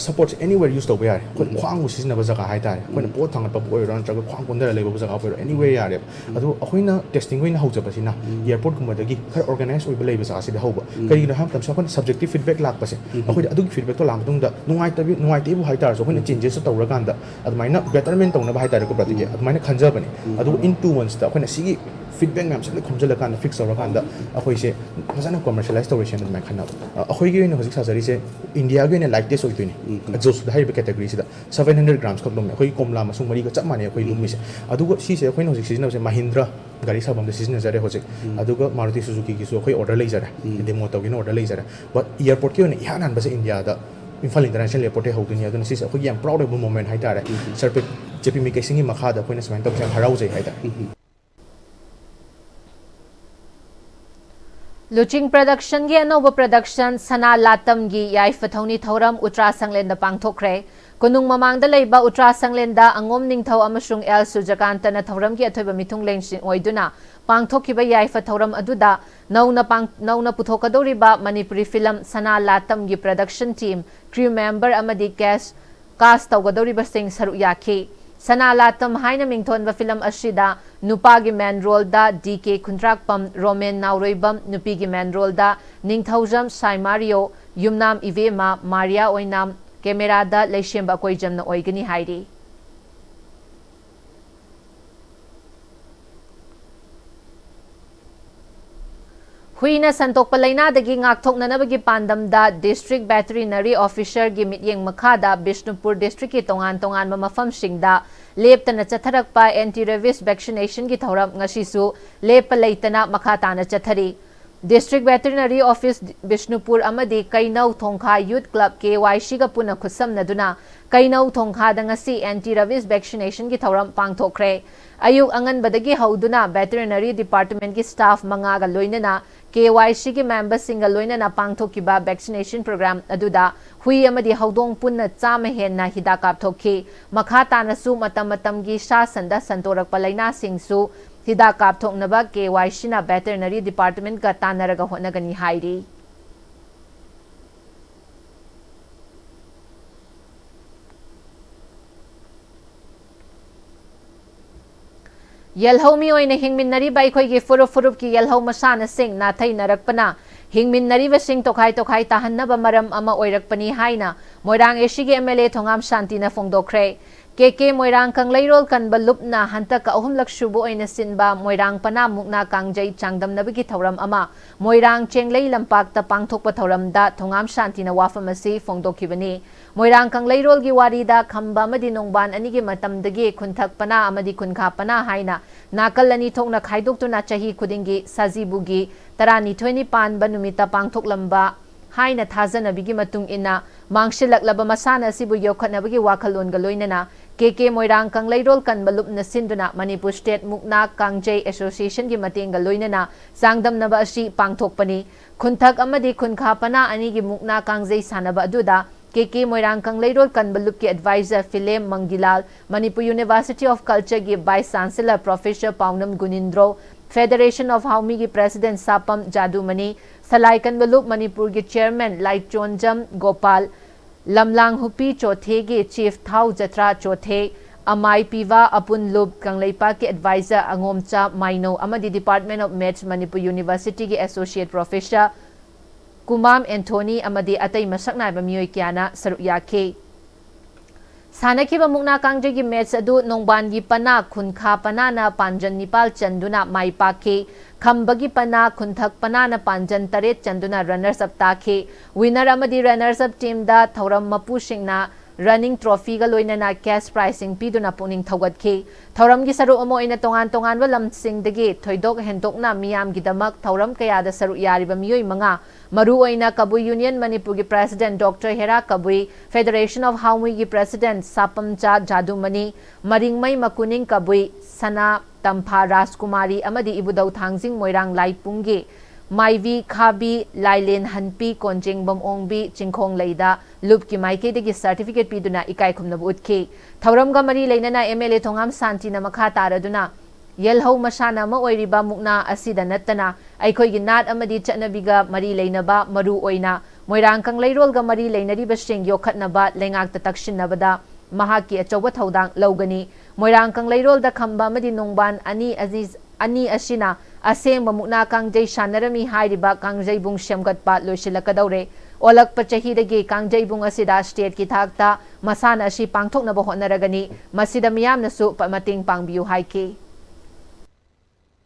ꯁꯄꯣꯔꯠꯁꯦ anywhere use ꯇꯧꯕ ꯌꯥꯔꯦ꯫ ꯑꯩꯈꯣꯏ ꯈ꯭ꯋꯥꯡꯕꯨ ꯁꯤꯖꯤꯟꯅꯕ ꯖꯒꯥ ꯍꯥꯏꯇꯥꯔꯦ, ꯑꯩꯈꯣꯏꯅ ꯄꯣꯠ ꯊꯥꯡꯒꯠꯄꯕꯨ ꯑꯣꯏꯔꯣ ꯅꯠꯇ꯭ꯔꯒ ꯈ꯭ꯋꯥꯡ ꯀꯣꯟꯊꯔ ꯂꯩꯕꯕꯨ ꯖꯒꯥ ꯑꯣꯏꯔꯣ, anywhere ꯌꯥꯔꯦꯕ꯫ ꯑꯗꯣ ꯑꯩꯈꯣꯏꯅ testing ꯑꯣꯏꯅ ꯍꯧꯖꯕꯁꯤꯅ airport ꯀꯨꯝꯕꯗꯒꯤ ꯈꯔ organize ꯑꯣꯏꯕ ꯂꯩꯕ ꯖꯒꯥꯁꯤꯗ ꯍꯧꯕ꯫ ꯀꯔꯤꯒꯤꯅꯣ ꯍꯥꯏꯕ ꯃꯇꯝꯗ ꯑꯩꯈꯣꯏꯅ subjective feedback ꯂꯥꯛꯄꯁꯦ, ꯑꯩꯈꯣꯏꯗ ꯑꯗꯨꯒꯤ feedback ꯇꯣ ꯂꯥꯛꯄ ꯃꯇꯨꯡꯗ ꯅꯨꯡꯉꯥꯏꯇꯕꯤ ꯅꯨꯡꯉꯥꯏꯇꯦꯕꯨ ꯍꯥꯏꯇꯥꯔꯁꯨ ꯑꯩꯈꯣꯏꯅ changes ꯇꯣ ꯇꯧꯔꯀꯥꯟꯗ ꯑꯗꯨꯃꯥꯏꯅ betterment ꯇꯧꯅꯕ ꯍꯥꯏꯇꯥꯔꯦꯀꯣ, ꯄ꯭ꯔꯗꯛꯀꯤ ꯑꯗꯨꯃꯥꯏꯅ ꯈꯟꯖꯕꯅꯦ꯫ ꯑꯗꯨꯒ in two months ꯇ ꯑꯩꯈꯣꯏꯅ ꯁꯤꯒꯤ feedback ꯃꯌꯥꯝꯁꯦ ꯂꯣꯏ ꯈꯣꯝꯖꯤꯜꯂꯀꯥꯟꯗ fix ꯇꯧꯔꯀꯥꯟꯗ ꯑꯩꯈꯣꯏꯁꯦ ꯐꯖꯅ commercialize ꯇꯧꯔꯁꯦꯅ ꯑꯗꯨꯃꯥꯏꯅ ꯈꯟꯅꯕ꯫ ꯑ, ꯑꯩꯈꯣꯏꯒꯤ ꯑꯣꯏꯅ ꯍꯧꯖꯤꯛ ꯁꯥꯖꯔꯤꯁꯦ ꯏꯟꯗꯤꯌꯥꯒꯤ ꯑꯣꯏꯅ lightest ꯑꯣꯏꯗꯣꯏꯅꯦ꯫ Exhaust ꯍꯥꯏꯔꯤꯕ category ꯁꯤꯗ seven hundred grams ꯈꯛ ꯂꯨꯝꯃꯦ꯫ ꯑꯩꯈꯣꯏꯒꯤ ꯀꯣꯝꯂꯥ ꯑꯃꯁꯨꯡ ꯃꯔꯤꯒ ꯆꯞ ꯃꯥꯟꯅꯩ ꯑꯩꯈꯣꯏ ꯂꯨꯝꯃꯤꯁꯦ꯫ ꯑꯗꯨꯒ ꯁꯤꯁꯦ ꯑꯩꯈꯣꯏꯅ ꯍꯧꯖꯤꯛ ꯁꯤꯖꯤꯟꯅꯕꯁꯦ ꯃꯍꯤꯟꯗ꯭ꯔ ꯒꯥꯔꯤ ꯁꯥꯐꯝꯗ ꯁꯤꯖꯤꯟꯅꯖꯔꯦ ꯍꯧꯖꯤꯛ꯫ ꯑꯗꯨꯒ ꯃꯥꯔꯨꯇꯤ ꯁꯨꯖꯨꯀꯤꯒꯤꯁꯨ ꯑꯩꯈꯣꯏ order ꯂꯩꯖꯔꯦ, demo ꯇꯧꯒꯦꯅ order ꯂꯩꯖꯔꯦ꯫ But airport ꯀꯤ ꯑꯣꯏꯅ ꯏꯍꯥꯟ ꯍꯥꯟꯕꯁꯦ ꯏꯟꯗꯤꯌꯥꯗ ꯏꯝꯐꯥꯜ International Airport ꯇꯩ ꯍꯧꯗꯣꯏꯅꯤ꯫ ꯑꯗꯨꯅ ꯁꯤꯁꯦ ꯑꯩꯈꯣꯏꯒꯤ ꯌꯥꯝ proud ꯑꯣꯏꯕ moment ꯍꯥꯏꯇꯥꯔꯦ꯫ Sir ꯄꯤ, ꯖꯦ ꯄꯤ ꯃꯤꯀꯩꯁꯤꯡꯒꯤ ꯃꯈꯥꯗ ꯑꯩꯈꯣꯏꯅ ꯁꯨꯃꯥꯏꯅ ꯇꯧꯕꯁꯦ ꯌꯥꯝ ꯍꯔꯥꯎꯖꯩ ꯍꯥꯏꯇꯥꯔꯦ꯫ ꯂꯨꯆꯤꯡ production ꯒꯤ ꯑꯅꯧꯕ production ꯁꯅꯥ ꯂꯥꯇꯝꯒꯤ ꯌꯥꯏꯐ ꯊꯧꯅꯤ ꯊꯧꯔꯝ ꯎꯇ꯭ꯔꯥ ꯁꯪꯂꯦꯟꯗ ꯄꯥꯡꯊꯣꯛꯈ꯭ꯔꯦ꯫ ꯀꯣꯅꯨꯡ ꯃꯃꯥꯡꯗ ꯂꯩꯕ ꯎꯇ꯭ꯔꯥ ꯁꯪꯂꯦꯟꯗ ꯑꯉꯣꯝ ꯅꯤꯡꯊꯧ ꯑꯃꯁꯨꯡ ꯑꯦꯜ ꯁꯨꯖꯀꯥꯟꯇꯅ ꯊꯧꯔꯝꯒꯤ ꯑꯊꯣꯏꯕ ꯃꯤꯊꯨꯡꯂꯦꯟꯁꯤꯡ ꯑꯣꯏꯗꯨꯅ ꯄꯥꯡꯊꯣꯛꯈꯤꯕ ꯌꯥꯏꯐ ꯊꯧꯔꯝ ꯑꯗꯨꯗ ꯅꯧꯅ ꯄꯥꯡ-, ꯅꯧꯅ ꯄꯨꯊꯣꯛꯀꯗꯧꯔꯤꯕ ꯃꯅꯤꯄꯨꯔꯤ film ꯁꯅꯥ ꯂꯥꯇꯝꯒꯤ production team, crew member ꯑꯃꯗꯤ guest cast ꯇꯧꯒꯗꯧꯔꯤꯕꯁꯤꯡ ꯁꯔꯨꯛ ꯌꯥꯈꯤ꯫ ꯁꯅꯥ ꯂꯥꯇꯝ ꯍꯥꯏꯅ ꯃꯤꯡꯊꯣꯟꯕ film ꯑꯁꯤꯗ ꯅꯨꯄꯥꯒꯤ main role ꯗ ꯗꯤ ꯀꯦ ꯈꯨꯟꯗ꯭ꯔꯥꯛꯄꯝ, ꯔꯣꯃꯦꯟ ꯅꯥꯎꯔꯣꯏꯕꯝ, ꯅꯨꯄꯤꯒꯤ main role ꯗ ꯅꯤꯡꯊꯧꯖꯝ ꯁꯥꯏꯃꯥꯔꯤꯌꯣ, ꯌꯨꯝꯅꯥꯝ ꯏꯕꯦꯝꯃ, ꯃꯥꯔꯤꯌꯥ ꯑꯣꯏꯅꯥꯝ, camera ꯗ ꯂꯩꯁꯦꯝꯕ ꯑꯀꯣꯏꯖꯝꯅ ꯑꯣꯏꯒꯅꯤ ꯍꯥꯏꯔꯤ꯫ ꯍꯨꯏꯅ ꯁꯟꯗꯣꯛꯄ ꯂꯥꯏꯅꯥꯗꯒꯤ ꯉꯥꯛꯊꯣꯛꯅꯅꯕꯒꯤ ꯄꯥꯟꯗꯝꯗ District Veterinary Officerꯒꯤ ꯃꯤꯠꯌꯦꯡ ꯃꯈꯥꯗ ꯕꯤꯁꯅꯨꯄꯨꯔ districtꯀꯤ ꯇꯣꯉꯥꯟ ꯇꯣꯉꯥꯟꯕ ꯃꯐꯝꯁꯤꯡꯗ ꯂꯦꯞꯇꯅ ꯆꯠꯊꯔꯛꯄ anti rabies vaccinationꯒꯤ ꯊꯧꯔꯝ ꯉꯁꯤꯁꯨ ꯂꯦꯞꯄ ꯂꯩꯇꯅ ꯃꯈꯥ ꯇꯥꯅ ꯆꯠꯊꯔꯤ꯫ District Veterinary Office ꯕꯤꯁꯅꯨꯄꯨꯔ ꯑꯃꯗꯤ ꯀꯩꯅꯧ ꯊꯣꯡꯈꯥ Youth Club KYCꯒ ꯄꯨꯟꯅ ꯈꯨꯠꯁꯝꯅꯗꯨꯅ ꯀꯩꯅꯧ ꯊꯣꯡꯈꯥꯗ ꯉꯁꯤ anti rabies vaccinationꯒꯤ ꯊꯧꯔꯝ ꯄꯥꯡꯊꯣꯛꯈ꯭ꯔꯦ꯫ ꯑꯌꯨꯛ ꯑꯉꯟꯕꯗꯒꯤ ꯍꯧꯗꯨꯅ Veterinary Departmentꯀꯤ staff ꯃꯉꯥꯒ ꯂꯣꯏꯅꯅ KYCꯒꯤ memberꯁꯤꯡꯒ ꯂꯣꯏꯅꯅ ꯄꯥꯡꯊꯣꯛꯈꯤꯕ vaccination program ꯑꯗꯨꯗ ꯍꯨꯏ ꯑꯃꯗꯤ ꯍꯧꯗꯣꯡ ꯄꯨꯟꯅ ꯆꯥꯝꯃ ꯍꯦꯟꯅ ꯍꯤꯗꯥꯛ ꯀꯥꯞꯊꯣꯛꯈꯤ꯫ ꯃꯈꯥ ꯇꯥꯅꯁꯨ ꯃꯇꯝ ꯃꯇꯝꯒꯤ ꯁꯥ ꯁꯟꯗ ꯁꯟꯗꯣꯔꯛꯄ ꯂꯥꯏꯅꯥꯁꯤꯡꯁꯨ ꯍꯤꯗꯥꯛ ꯀꯥꯞꯊꯣꯛꯅꯕ KYCꯅ Veterinary Departmentꯀ ꯇꯥꯟꯅꯔꯒ ꯍꯣꯠꯅꯒꯅꯤ ꯍꯥꯏꯔꯤ꯫ ꯌꯦꯜꯍꯧꯃꯤ ꯑꯣꯏꯅ ꯍꯤꯡꯃꯤꯟꯅꯔꯤꯕ ꯑꯩꯈꯣꯏꯒꯤ ꯐꯨꯔꯨꯞ ꯐꯨꯔꯨꯞꯀꯤ ꯌꯦꯜꯍꯧ ꯃꯁꯥꯟꯅꯁꯤꯡ ꯅꯥꯊꯩꯅꯔꯛꯄꯅ ꯍꯤꯡꯃꯤꯟꯅꯔꯤꯕꯁꯤꯡ ꯇꯣꯈꯥꯏ ꯇꯣꯈꯥꯏ ꯇꯥꯍꯟꯅꯕ ꯃꯔꯝ ꯑꯃ ꯑꯣꯏꯔꯛꯄꯅꯤ ꯍꯥꯏꯅ ꯃꯣꯏꯔꯥꯡ ACꯒꯤ MLA ꯊꯣꯉꯥꯝ ꯁꯥꯟꯇꯤꯅ ꯐꯣꯡꯗꯣꯛꯈ꯭ꯔꯦ꯫ KK ꯃꯣꯏꯔꯥꯡ ꯀꯪꯂꯩꯔꯣꯜ ꯀꯟꯕ ꯂꯨꯞꯅ ꯍꯟꯗꯛꯀ ꯑꯍꯨꯝꯂꯛ ꯁꯨꯕ ꯑꯣꯏꯅ ꯁꯤꯟꯕ ꯃꯣꯏꯔꯥꯡ ꯄꯅꯥ ꯃꯨꯛꯅꯥ ꯀꯥꯡꯖꯩ ꯆꯥꯡꯗꯝꯅꯕꯒꯤ ꯊꯧꯔꯝ ꯑꯃ ꯃꯣꯏꯔꯥꯡ ꯆꯦꯡꯂꯩ ꯂꯝꯄꯥꯛꯇ ꯄꯥꯡꯊꯣꯛꯄ ꯊꯧꯔꯝꯗ ꯊꯣꯉꯥꯝ ꯁꯥꯟꯇꯤꯅ ꯋꯥꯐꯝ ꯑꯁꯤ ꯐꯣꯡꯗꯣꯛꯈꯤꯕꯅꯤ꯫ ꯃꯣꯏꯔꯥꯡ ꯀꯪꯂꯩꯔꯣꯜꯒꯤ ꯋꯥꯔꯤꯗ ꯈꯝꯕ ꯑꯃꯗꯤ ꯅꯣꯡꯕꯥꯟ ꯑꯅꯤꯒꯤ ꯃꯇꯝꯗꯒꯤ ꯈꯨꯟꯊꯛ ꯄꯅꯥ ꯑꯃꯗꯤ ꯈꯨꯟꯈꯥ ꯄꯅꯥ ꯍꯥꯏꯅ ꯅꯥꯀꯜ ꯑꯅꯤ ꯊꯣꯛꯅ ꯈꯥꯏꯗꯣꯛꯇꯨꯅ ꯆꯍꯤ ꯈꯨꯗꯤꯡꯒꯤ ꯁꯖꯤꯕꯨꯒꯤ ꯇꯔꯥꯅꯤꯊꯣꯏꯅꯤ ꯄꯥꯟꯕ ꯅꯨꯃꯤꯠꯇ ꯄꯥꯡꯊꯣꯛꯂꯝꯕ ꯍꯥꯏꯅ ꯊꯥꯖꯅꯕꯤꯒꯤ ꯃꯇꯨꯡ ꯏꯟꯅ ꯃꯥꯡꯁꯤꯜꯂꯛꯂꯕ ꯃꯁꯥꯟꯅ ꯑꯁꯤꯕꯨ ꯌꯣꯛꯈꯠꯅꯕꯒꯤ ꯋꯥꯈꯜꯂꯣꯟꯒ ꯂꯣꯏꯅꯅ KK ꯃꯣꯏꯔꯥꯡ ꯀꯪꯂꯩꯔꯣꯜ ꯀꯟꯕ ꯂꯨꯞꯅ ꯁꯤꯟꯗꯨꯅ Manipur State ꯃꯨꯛꯅꯥ ꯀꯥꯡꯖꯩ Associationꯒꯤ ꯃꯇꯦꯡꯒ ꯂꯣꯏꯅꯅ ꯆꯥꯡꯗꯝꯅꯕ ꯑꯁꯤ ꯄꯥꯡꯊꯣꯛꯄꯅꯤ꯫ ꯈꯨꯟꯊꯛ ꯑꯃꯗꯤ ꯈꯨꯟꯈꯥ ꯄꯅꯥ ꯑꯅꯤꯒꯤ ꯃꯨꯛꯅꯥ ꯀꯥꯡꯖꯩ ꯁꯥꯟꯅꯕ ꯑꯗꯨꯗ KK ꯃꯣꯏꯔꯥꯡ ꯀꯪꯂꯩꯔꯣꯜ ꯀꯟꯕ ꯂꯨꯞꯀꯤ advisor Philem Mangilal, Manipur University of Cultureꯒꯤ Vice Chancellor Professor Paonam Gunindro, Federation of ꯍꯥꯎꯃꯤꯒꯤ President ꯁꯥꯄꯝ ꯖꯥꯗꯨꯃꯅꯤ, ꯁꯂꯥꯏ ꯀꯟꯕ ꯂꯨꯞ ꯃꯅꯤꯄꯨꯔꯒꯤ Chairman ꯂꯥꯏꯆꯣꯟꯖꯝ ꯒꯣꯄꯥꯜ, ꯂꯝꯂꯥꯡ ꯍꯨꯄꯤ ꯆꯣꯊꯦꯒꯤ Chief ꯊꯥꯎ ꯖꯇ꯭ꯔꯥ ꯆꯣꯊꯦ, ꯑꯃꯥꯏ ꯄꯤꯕ ꯑꯄꯨꯟ ꯂꯨꯞ ꯀꯪꯂꯩꯄꯥꯛꯀꯤ advisor ꯑꯉꯣꯝꯆꯥ ꯃꯥꯏꯅꯧ ꯑꯃꯗꯤ Department of Maths Manipur Universityꯒꯤ Associate Professor ꯀꯨꯃꯥꯝ ꯑꯦꯟꯊꯣꯅꯤ ꯑꯃꯗꯤ ꯑꯇꯩ ꯃꯁꯛ ꯅꯥꯏꯕ ꯃꯤꯑꯣꯏ ꯀꯌꯥꯅ ꯁꯔꯨꯛ ꯌꯥꯈꯤ꯫ ꯁꯥꯟꯅꯈꯤꯕ ꯃꯨꯛꯅꯥ ꯀꯥꯡꯖꯩꯒꯤ ꯃꯦꯠꯆ ꯑꯗꯨ ꯅꯣꯡꯕꯥꯟꯒꯤ ꯄꯅꯥ ꯈꯨꯟꯈꯥ ꯄꯅꯥꯅ ꯄꯥꯟꯖꯟ ꯅꯤꯄꯥꯜ ꯆꯟꯗꯨꯅ ꯃꯥꯏ ꯄꯥꯛꯈꯤ꯫ ꯈꯝꯕꯒꯤ ꯄꯅꯥ ꯈꯨꯟꯊꯛ ꯄꯅꯥꯅ ꯄꯥꯟꯖꯟ ꯇꯔꯦꯠ ꯆꯟꯗꯨꯅ ꯔꯟꯅꯔꯁ ꯑꯞ ꯇꯥꯈꯤ꯫ ꯋꯤꯟꯅꯔ ꯑꯃꯗꯤ ꯔꯟꯅꯔꯁ ꯑꯞ ꯇꯤꯝꯗ ꯊꯧꯔꯝ ꯃꯄꯨꯁꯤꯡꯅ ꯔꯟꯅꯤꯡ ꯇ꯭ꯔꯣꯐꯤꯒ ꯂꯣꯏꯅꯅ ꯀꯦꯁ ꯄ꯭ꯔꯥꯏꯖꯁꯤꯡ ꯄꯤꯗꯨꯅ ꯄꯨꯛꯅꯤꯡ ꯊꯧꯒꯠꯈꯤ꯫ ꯊꯧꯔꯝꯒꯤ ꯁꯔꯨꯛ ꯑꯃ ꯑꯣꯏꯅ ꯇꯣꯉꯥꯟ ꯇꯣꯉꯥꯟꯕ ꯂꯝꯁꯤꯡꯗꯒꯤ ꯊꯣꯏꯗꯣꯛ ꯍꯦꯟꯗꯣꯛꯅ ꯃꯤꯌꯥꯝꯒꯤꯗꯃꯛ ꯊꯧꯔꯝ ꯀꯌꯥꯗ ꯁꯔꯨꯛ ꯌꯥꯔꯤꯕ ꯃꯤꯑꯣꯏ ꯃꯉꯥ, ꯃꯔꯨꯑꯣꯏꯅ ꯀꯕꯨꯏ ꯌꯨꯅꯤꯌꯟ ꯃꯅꯤꯄꯨꯔꯒꯤ president doctor Hera Kabui, federation of ꯍꯥꯎꯃꯨꯏꯒꯤ ꯄ꯭ꯔꯦꯁꯤꯗꯦꯟꯠ ꯁꯥꯄꯝꯆꯥ ꯖꯥꯗꯨꯃꯅꯤ, ꯃꯔꯤꯡꯃꯩ ꯃꯀꯨꯅꯤꯡ ꯀꯕꯨꯏ, ꯁꯅꯥ ꯇꯝꯐꯥ ꯔꯥꯖꯀꯨꯃꯥꯔꯤ ꯑꯃꯗꯤ ꯏꯕꯨꯙꯧ ꯊꯥꯡꯖꯤꯡ ꯃꯣꯏꯔꯥꯡ ꯂꯥꯏꯄꯨꯡꯒꯤ ꯃꯥꯏꯕꯤ ꯈꯥꯕꯤ ꯂꯥꯏꯂꯦꯟ ꯍꯟꯄꯤ ꯀꯣꯟꯖꯦꯡꯕꯝ ꯑꯣꯡꯕꯤ ꯆꯤꯡꯈꯣꯡꯂꯩꯗ ꯂꯨꯞꯀꯤ ꯃꯥꯏꯀꯩꯗꯒꯤ ꯁꯔꯇꯤꯐꯤꯀꯦꯠ ꯄꯤꯗꯨꯅ ꯏꯀꯥꯏ ꯈꯨꯝꯅꯕ ꯎꯠꯈꯤ꯫ ꯊꯧꯔꯝꯒ ꯃꯔꯤ ꯂꯩꯅꯅ ꯑꯦꯝ ꯑꯦꯜ ꯑꯦ ꯊꯣꯉꯥꯝ ꯁꯥꯟꯇꯤꯅ ꯃꯈꯥ ꯇꯥꯔꯗꯨꯅ, ꯌꯦꯜꯍꯧ ꯃꯁꯥꯟꯅ ꯑꯃ ꯑꯣꯏꯔꯤꯕ ꯃꯨꯛꯅꯥ ꯑꯁꯤꯗ ꯅꯠꯇꯅ ꯑꯩꯈꯣꯏꯒꯤ ꯅꯥꯠ ꯑꯃꯗꯤ ꯆꯠꯅꯕꯤꯒ ꯃꯔꯤ ꯂꯩꯅꯕ, ꯃꯔꯨ ꯑꯣꯏꯅ ꯃꯣꯏꯔꯥꯡ ꯀꯪꯂꯩꯔꯣꯜꯒ ꯃꯔꯤ ꯂꯩꯅꯔꯤꯕꯁꯤꯡ ꯌꯣꯛꯈꯠꯅꯕ ꯂꯩꯉꯥꯛꯇ ꯇꯛꯁꯤꯟꯅꯕꯗ ꯃꯍꯥꯛꯀꯤ ꯑꯆꯧꯕ ꯊꯧꯗꯥꯡ ꯂꯧꯒꯅꯤ꯫ ꯃꯣꯏꯔꯥꯡ ꯀꯪꯂꯩꯔꯣꯜꯗ ꯈꯝꯕ ꯑꯃꯗꯤ ꯅꯣꯡꯕꯥꯟ ꯑꯅꯤ ꯑꯖꯤ-, ꯑꯅꯤ ꯑꯁꯤꯅ ꯑꯁꯦꯡꯕ ꯃꯨꯛꯅꯥ ꯀꯥꯡꯖꯩ ꯁꯥꯟꯅꯔꯝꯃꯤ ꯍꯥꯏꯔꯤꯕ ꯀꯥꯡꯖꯩꯕꯨꯡ ꯁꯦꯝꯒꯠꯄ ꯂꯣꯏꯁꯤꯜꯂꯛꯀꯗꯧꯔꯦ꯫ ꯑꯣꯜꯂꯛꯄ ꯆꯍꯤꯗꯒꯤ ꯀꯥꯡꯖꯩꯕꯨꯡ ꯑꯁꯤꯗ ꯁ꯭ꯇꯦꯠꯀꯤ ꯊꯥꯛꯇ ꯃꯁꯥꯟꯅ ꯑꯁꯤ ꯄꯥꯡꯊꯣꯛꯅꯕ ꯍꯣꯠꯅꯔꯒꯅꯤ꯫ ꯃꯁꯤꯗ ꯃꯤꯌꯥꯝꯅꯁꯨ ꯄ-, ꯃꯇꯦꯡ ꯄꯥꯡꯕꯤꯌꯨ ꯍꯥꯏꯈꯤ꯫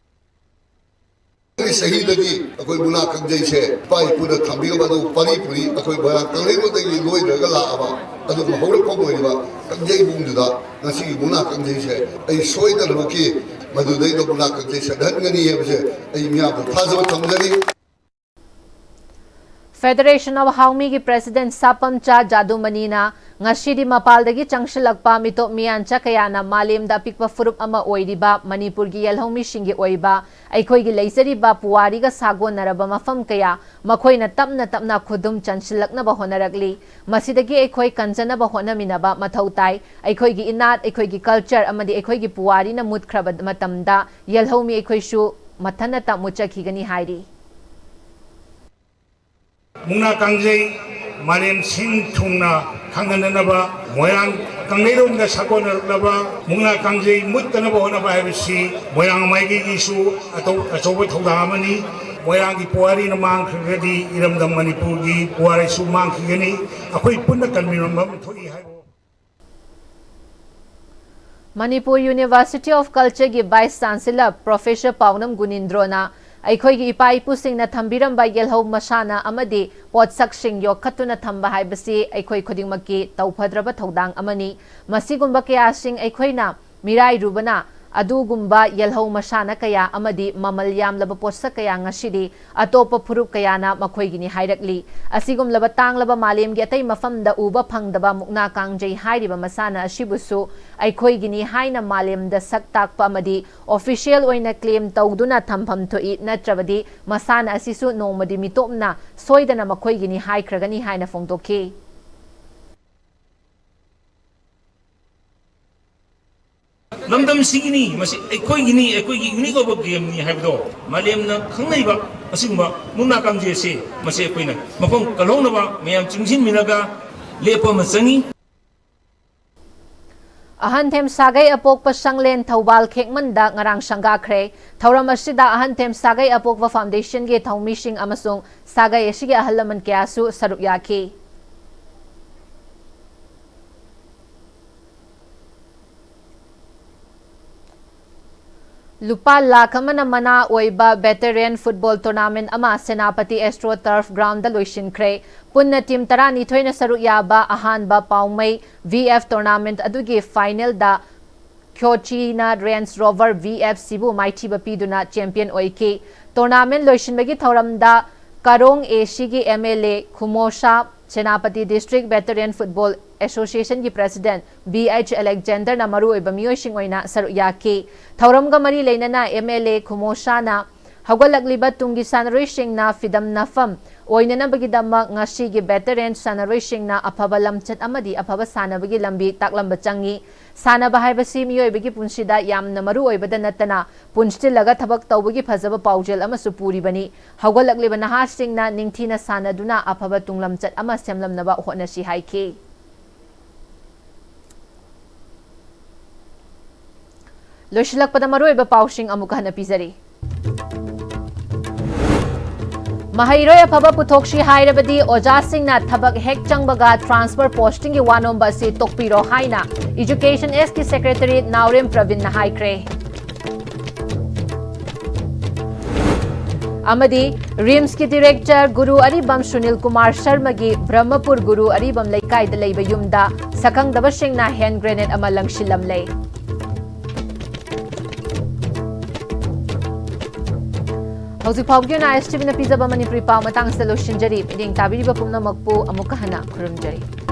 ꯆꯍꯤꯗꯒꯤ ꯑꯩꯈꯣꯏ ꯃꯨꯛꯅꯥ ꯀꯥꯡꯖꯩꯁꯦ ꯏꯄꯥ ꯏꯄꯨꯅ ꯊꯝꯕꯤꯔꯝꯕ ꯑꯗꯨ ꯄꯔꯤ ꯄꯨꯔꯤ ꯑꯩꯈꯣꯏ ꯃꯣꯏꯔꯥꯡ ꯀꯪꯂꯩꯔꯣꯜꯗꯒꯤ ꯂꯣꯏꯅꯔꯒ ꯂꯥꯛꯑꯕ ꯑꯗꯨꯒꯨꯝꯕ ꯍꯧꯔꯛꯐꯝ ꯑꯣꯏꯔꯤꯕ ꯀꯥꯡꯖꯩꯕꯨꯡꯗꯨꯗ ꯉꯁꯤꯒꯤ ꯃꯨꯛꯅꯥ ꯀꯥꯡꯖꯩꯁꯦ ꯑꯩ ꯁꯣꯏꯗꯅꯃꯛꯀꯤ ꯃꯗꯨꯗꯩꯗ ꯃꯨꯛꯅꯥ ꯀꯥꯡꯖꯩ ꯁꯥꯟꯅꯍꯟꯒꯅꯤ ꯍꯥꯏꯕꯁꯦ ꯑꯩ ꯃꯤꯌꯥꯝꯗ ꯊꯥꯖꯕ ꯊꯝꯖꯔꯤ꯫ ꯐꯦꯗꯔꯦꯁꯟ ꯑꯣꯐ ꯍꯥꯎꯃꯤꯒꯤ ꯄ꯭ꯔꯦꯁꯤꯗꯦꯟꯠ ꯁꯥꯄꯝꯆꯥ ꯖꯥꯗꯨꯃꯅꯤꯅ ꯉꯁꯤꯗꯤ ꯃꯄꯥꯜꯗꯒꯤ ꯆꯪꯁꯤꯜꯂꯛꯄ ꯃꯤꯇꯣꯞ ꯃꯤꯌꯥꯟꯆꯥ ꯀꯌꯥꯅ ꯃꯥꯂꯦꯝꯗ ꯑꯄꯤꯛꯄ ꯐꯨꯔꯨꯞ ꯑꯃ ꯑꯣꯏꯔꯤꯕ ꯃꯅꯤꯄꯨꯔꯒꯤ ꯌꯦꯜꯍꯧꯃꯤꯁꯤꯡꯒꯤ ꯑꯣꯏꯕ ꯑꯩꯈꯣꯏꯒꯤ ꯂꯩꯖꯔꯤꯕ ꯄꯨꯋꯥꯔꯤꯒ ꯁꯥꯒꯣꯟꯅꯔꯕ ꯃꯐꯝ ꯀꯌꯥ ꯃꯈꯣꯏꯅ ꯇꯞꯅ ꯇꯞꯅ ꯈꯨꯗꯨꯝ ꯆꯟꯁꯤꯜꯂꯛꯅꯕ ꯍꯣꯠꯅꯔꯛꯂꯤ꯫ ꯃꯁꯤꯗꯒꯤ ꯑꯩꯈꯣꯏ ꯀꯟꯖꯅꯕ ꯍꯣꯠꯅꯃꯤꯟꯅꯕ ꯃꯊꯧ ꯇꯥꯏ꯫ ꯑꯩꯈꯣꯏꯒꯤ ꯏꯅꯥꯠ, ꯑꯩꯈꯣꯏꯒꯤ ꯀꯜꯆꯔ ꯑꯃꯗꯤ ꯑꯩꯈꯣꯏꯒꯤ ꯄꯨꯋꯥꯔꯤꯅ ꯃꯨꯠꯈ꯭ꯔꯕ ꯃꯇꯝꯗ ꯌꯦꯜꯍꯧꯃꯤ ꯑꯩꯈꯣꯏꯁꯨ ꯃꯊꯟꯅꯇ ꯃꯨꯠꯆꯈꯤꯒꯅꯤ ꯍꯥꯏꯔꯤ꯫ ꯃꯨꯛꯅꯥ ꯀꯥꯡꯖꯩ ꯃꯥꯂꯦꯝ ꯁꯤꯟ ꯊꯨꯡꯅ ꯈꯪꯍꯟꯅꯅꯕ, ꯃꯣꯏꯔꯥꯡ ꯀꯪꯂꯩꯔꯣꯟꯗ ꯁꯥꯒꯣꯟꯅꯔꯛꯂꯕ ꯃꯨꯛꯅꯥ ꯀꯥꯡꯖꯩ ꯃꯨꯠꯇꯅꯕ ꯍꯣꯠꯅꯕ ꯍꯥꯏꯕꯁꯤ ꯃꯣꯏꯔꯥꯡ ꯃꯥꯏꯀꯩꯒꯤꯁꯨ ꯑꯇꯧ-, ꯑꯆꯧꯕ ꯊꯧꯗꯥꯡ ꯑꯃꯅꯤ꯫ ꯃꯣꯏꯔꯥꯡꯒꯤ ꯄꯨꯋꯥꯔꯤꯅ ꯃꯥꯡꯈ꯭ꯔꯒꯗꯤ ꯏꯔꯝꯗꯝ ꯃꯅꯤꯄꯨꯔꯒꯤ ꯄꯨꯋꯥꯔꯤꯁꯨ ꯃꯥꯡꯈꯤꯒꯅꯤ꯫ ꯑꯩꯈꯣꯏ ꯄꯨꯟꯅ ꯀꯟꯃꯤꯟꯅꯕ ꯑꯃ ꯊꯣꯛꯏ ꯍꯥꯏꯕ Manipur University of Culture ꯒꯤ Vice Chancellor Professor ꯄꯥꯎꯅꯝ ꯒꯨꯅꯤꯟꯗ꯭ꯔꯣꯅ ꯑꯩꯈꯣꯏꯒꯤ ꯏꯄꯥ ꯏꯄꯨꯁꯤꯡꯅ ꯊꯝꯕꯤꯔꯝꯕ ꯌꯦꯜꯍꯧ ꯃꯁꯥꯟꯅ ꯑꯃꯗꯤ ꯄꯣꯠꯁꯛꯁꯤꯡ ꯌꯣꯛꯈꯠꯇꯨꯅ ꯊꯝꯕ ꯍꯥꯏꯕꯁꯤ ꯑꯩꯈꯣꯏ ꯈꯨꯗꯤꯡꯃꯛꯀꯤ ꯇꯧꯐꯗ꯭ꯔꯕ ꯊꯧꯗꯥꯡ ꯑꯃꯅꯤ꯫ ꯃꯁꯤꯒꯨꯝꯕ ꯀꯌꯥꯁꯤꯡ ꯑꯩꯈꯣꯏꯅ ꯃꯤꯔꯥꯏꯔꯨꯕꯅ ꯑꯗꯨꯒꯨꯝꯕ ꯌꯦꯜꯍꯧ ꯃꯁꯥꯟꯅ ꯀꯌꯥ ꯑꯃꯗꯤ ꯃꯃꯜ ꯌꯥꯝꯂꯕ ꯄꯣꯠꯁꯛ ꯀꯌꯥ ꯉꯁꯤꯗꯤ ꯑꯇꯣꯞꯄ ꯐꯨꯔꯨꯞ ꯀꯌꯥꯅ ꯃꯈꯣꯏꯒꯤꯅꯤ ꯍꯥꯏꯔꯛꯂꯤ꯫ ꯑꯁꯤꯒꯨꯝꯂꯕ ꯇꯥꯡꯂꯕ ꯃꯥꯂꯦꯝꯒꯤ ꯑꯇꯩ ꯃꯐꯝꯗ ꯎꯕ ꯐꯪꯗꯕ ꯃꯨꯛꯅꯥ ꯀꯥꯡꯖꯩ ꯍꯥꯏꯔꯤꯕ ꯃꯁꯥꯟꯅ ꯑꯁꯤꯕꯨꯁꯨ ꯑꯩꯈꯣꯏꯒꯤꯅꯤ ꯍꯥꯏꯅ ꯃꯥꯂꯦꯝꯗ ꯁꯛ ꯇꯥꯛꯄ ꯑꯃꯗꯤ official ꯑꯣꯏꯅ claim ꯇꯧꯗꯨꯅ ꯊꯝꯐꯝ ꯊꯣꯛꯏ, ꯅꯠꯇ꯭ꯔꯕꯗꯤ ꯃꯁꯥꯟꯅ ꯑꯁꯤꯁꯨ ꯅꯣꯡꯃꯗꯤ ꯃꯤꯇꯣꯞꯅ ꯁꯣꯏꯗꯅ ꯃꯈꯣꯏꯒꯤꯅꯤ ꯍꯥꯏꯈ꯭ꯔꯒꯅꯤ ꯍꯥꯏꯅ ꯐꯣꯡꯗꯣꯛꯈꯤ꯫ ꯂꯝꯗꯝꯁꯤꯒꯤꯅꯤ, ꯃꯁꯤ ꯑꯩꯈꯣꯏꯒꯤꯅꯤ, ꯑꯩꯈꯣꯏꯒꯤ unique ꯑꯣꯏꯕ game ꯅꯤ ꯍꯥꯏꯕꯗꯣ ꯃꯥꯂꯦꯝꯅ ꯈꯪꯅꯔꯤꯕ ꯑꯁꯤꯒꯨꯝꯕ ꯃꯨꯛꯅꯥ ꯀꯥꯡꯖꯩ ꯑꯁꯤ, ꯃꯁꯤ ꯑꯩꯈꯣꯏꯅ ꯃꯐꯝ ꯀꯜꯍꯧꯅꯕ ꯃꯌꯥꯝ ꯆꯨꯡꯁꯤꯟꯃꯤꯟꯅꯒ ꯂꯦꯞꯄ ꯑꯃ ꯆꯪꯏ꯫ ꯑꯍꯟꯊꯦꯝ ꯁꯥꯒꯩ ꯑꯄꯣꯛꯄ ꯁꯪꯂꯦꯟ ꯊꯧꯕꯥꯜ ꯈꯦꯛꯃꯟꯗ ꯉꯔꯥꯡ ꯁꯪꯒꯥꯈ꯭ꯔꯦ꯫ ꯊꯧꯔꯝ ꯑꯁꯤꯗ ꯑꯍꯟꯊꯦꯝ ꯁꯥꯒꯩ ꯑꯄꯣꯛꯄ foundation ꯒꯤ ꯊꯧꯃꯤꯁꯤꯡ ꯑꯃꯁꯨꯡ ꯁꯥꯒꯩ ꯑꯁꯤꯒꯤ ꯑꯍꯜ ꯂꯃꯟ ꯀꯌꯥꯁꯨ ꯁꯔꯨꯛ ꯌꯥꯈꯤ꯫ ꯂꯨꯄꯥ ꯂꯥꯈ ꯑꯃꯅ ꯃꯅꯥ ꯑꯣꯏꯕ veteran football tournament ꯑꯃ ꯁꯦꯅꯥꯄꯇꯤ Astro Turf Ground ꯗ ꯂꯣꯏꯁꯤꯟꯈ꯭ꯔꯦ꯫ ꯄꯨꯟꯅ team ꯇꯔꯥꯅꯤꯊꯣꯏꯅ ꯁꯔꯨꯛ ꯌꯥꯕ ꯑꯍꯥꯟꯕ ꯄꯥꯎꯃꯩ V F tournament ꯑꯗꯨꯒꯤ final ꯗ ꯈ꯭ꯌꯣꯆꯤꯅ Range Rover V F ꯁꯤꯕꯨ ꯃꯥꯏꯊꯤꯕ ꯄꯤꯗꯨꯅ champion ꯑꯣꯏꯈꯤ꯫ Tournament ꯂꯣꯏꯁꯤꯟꯕꯒꯤ ꯊꯧꯔꯝꯗ ꯀꯥꯔꯣꯡ A C ꯒꯤ M L A ꯈꯨꯃꯣꯁꯥ, Senapati District Veteran Football Association ꯒꯤ President B H Alexander ꯅ ꯃꯔꯨꯑꯣꯏꯕ ꯃꯤꯑꯣꯏꯁꯤꯡ ꯑꯣꯏꯅ ꯁꯔꯨꯛ ꯌꯥꯈꯤ꯫ ꯊꯧꯔꯝꯒ ꯃꯔꯤ ꯂꯩꯅꯅ M L A ꯈꯨꯃꯣꯁꯥꯅ ꯍꯧꯒꯠꯂꯛꯂꯤꯕ ꯇꯨꯡꯒꯤ ꯁꯥꯟꯅꯔꯣꯏꯁꯤꯡꯅ ꯐꯤꯗꯝꯅꯐꯝ ꯑꯣꯏꯅꯅꯕꯒꯤꯗꯃꯛ ꯉꯁꯤꯒꯤ veteran ꯁꯥꯟꯅꯔꯣꯏꯁꯤꯡꯅ ꯑꯐꯕ ꯂꯝꯆꯠ ꯑꯃꯗꯤ ꯑꯐꯕ ꯁꯥꯟꯅꯕꯒꯤ ꯂꯝꯕꯤ ꯇꯥꯛꯂꯝꯕ ꯆꯪꯏ꯫ ꯁꯥꯟꯅꯕ ꯍꯥꯏꯕꯁꯤ ꯃꯤꯑꯣꯏꯕꯒꯤ ꯄꯨꯟꯁꯤꯗ ꯌꯥꯝꯅ ꯃꯔꯨ ꯑꯣꯏꯕꯗ ꯅꯠꯇꯅ ꯄꯨꯟꯁꯤꯜꯂꯒ ꯊꯕꯛ ꯇꯧꯕꯒꯤ ꯐꯖꯕ ꯄꯥꯎꯖꯦꯜ ꯑꯃꯁꯨ ꯄꯨꯔꯤꯕꯅꯤ꯫ ꯍꯧꯒꯠꯂꯛꯂꯤꯕ ꯅꯍꯥꯁꯤꯡꯅ ꯅꯤꯡꯊꯤꯅ ꯁꯥꯟꯅꯗꯨꯅ ꯑꯐꯕ ꯇꯨꯡꯂꯝꯆꯠ ꯑꯃ ꯁꯦꯝꯂꯝꯅꯕ ꯍꯣꯠꯅꯁꯤ ꯍꯥꯏꯈꯤ꯫ ꯂꯣꯏꯁꯤꯜꯂꯛꯄꯗ ꯃꯔꯨꯑꯣꯏꯕ ꯄꯥꯎꯁꯤꯡ ꯑꯃꯨꯛ ꯍꯟꯅ ꯄꯤꯖꯔꯤ꯫ ꯃꯍꯩꯔꯣꯏ ꯑꯐꯕ ꯄꯨꯊꯣꯛꯁꯤ ꯍꯥꯏꯔꯕꯗꯤ ꯑꯣꯖꯥꯁꯤꯡꯅ ꯊꯕꯛ ꯍꯦꯛ ꯆꯪꯕꯒ transfer postingꯒꯤ ꯋꯥ ꯅꯣꯝꯕ ꯑꯁꯤ ꯇꯣꯛꯄꯤꯔꯣ ꯍꯥꯏꯅ Education Sꯀꯤ Secretary ꯅꯥꯎꯔꯦꯝ ꯄ꯭ꯔꯕꯤꯟꯅ ꯍꯥꯏꯈ꯭ꯔꯦ꯫ ꯑꯃꯗꯤ RIMSꯀꯤ Director ꯒꯨꯔꯨ ꯑꯔꯤꯕꯝ ꯁꯨꯅꯤꯜ ꯀꯨꯃꯥꯔ ꯁꯔꯃꯒꯤ ꯕ꯭ꯔꯍꯃꯄꯨꯔ ꯒꯨꯔꯨ ꯑꯔꯤꯕꯝ ꯂꯩꯀꯥꯏꯗ ꯂꯩꯕ ꯌꯨꯝꯗ ꯁꯛꯈꯪꯗꯕꯁꯤꯡꯅ hand grenade ꯑꯃ ꯂꯪꯁꯤꯜꯂꯝꯂꯦ꯫ ꯍꯧꯖꯤꯛ ꯐꯥꯎꯕꯒꯤ ꯑꯣꯏꯅ ISTVꯅ ꯄꯤꯖꯕ ꯃꯅꯤꯄꯨꯔꯤ ꯄꯥꯎ ꯃꯇꯥꯡ ꯑꯁꯤꯗ ꯂꯣꯏꯁꯤꯟꯖꯔꯤ꯫ ꯃꯤꯠꯌꯦꯡ ꯇꯥꯕꯤꯔꯤꯕ ꯄꯨꯝꯅꯃꯛꯄꯨ ꯑꯃꯨꯛꯀ ꯍꯟꯅ ꯈꯨꯔꯨꯝꯖꯔꯤ꯫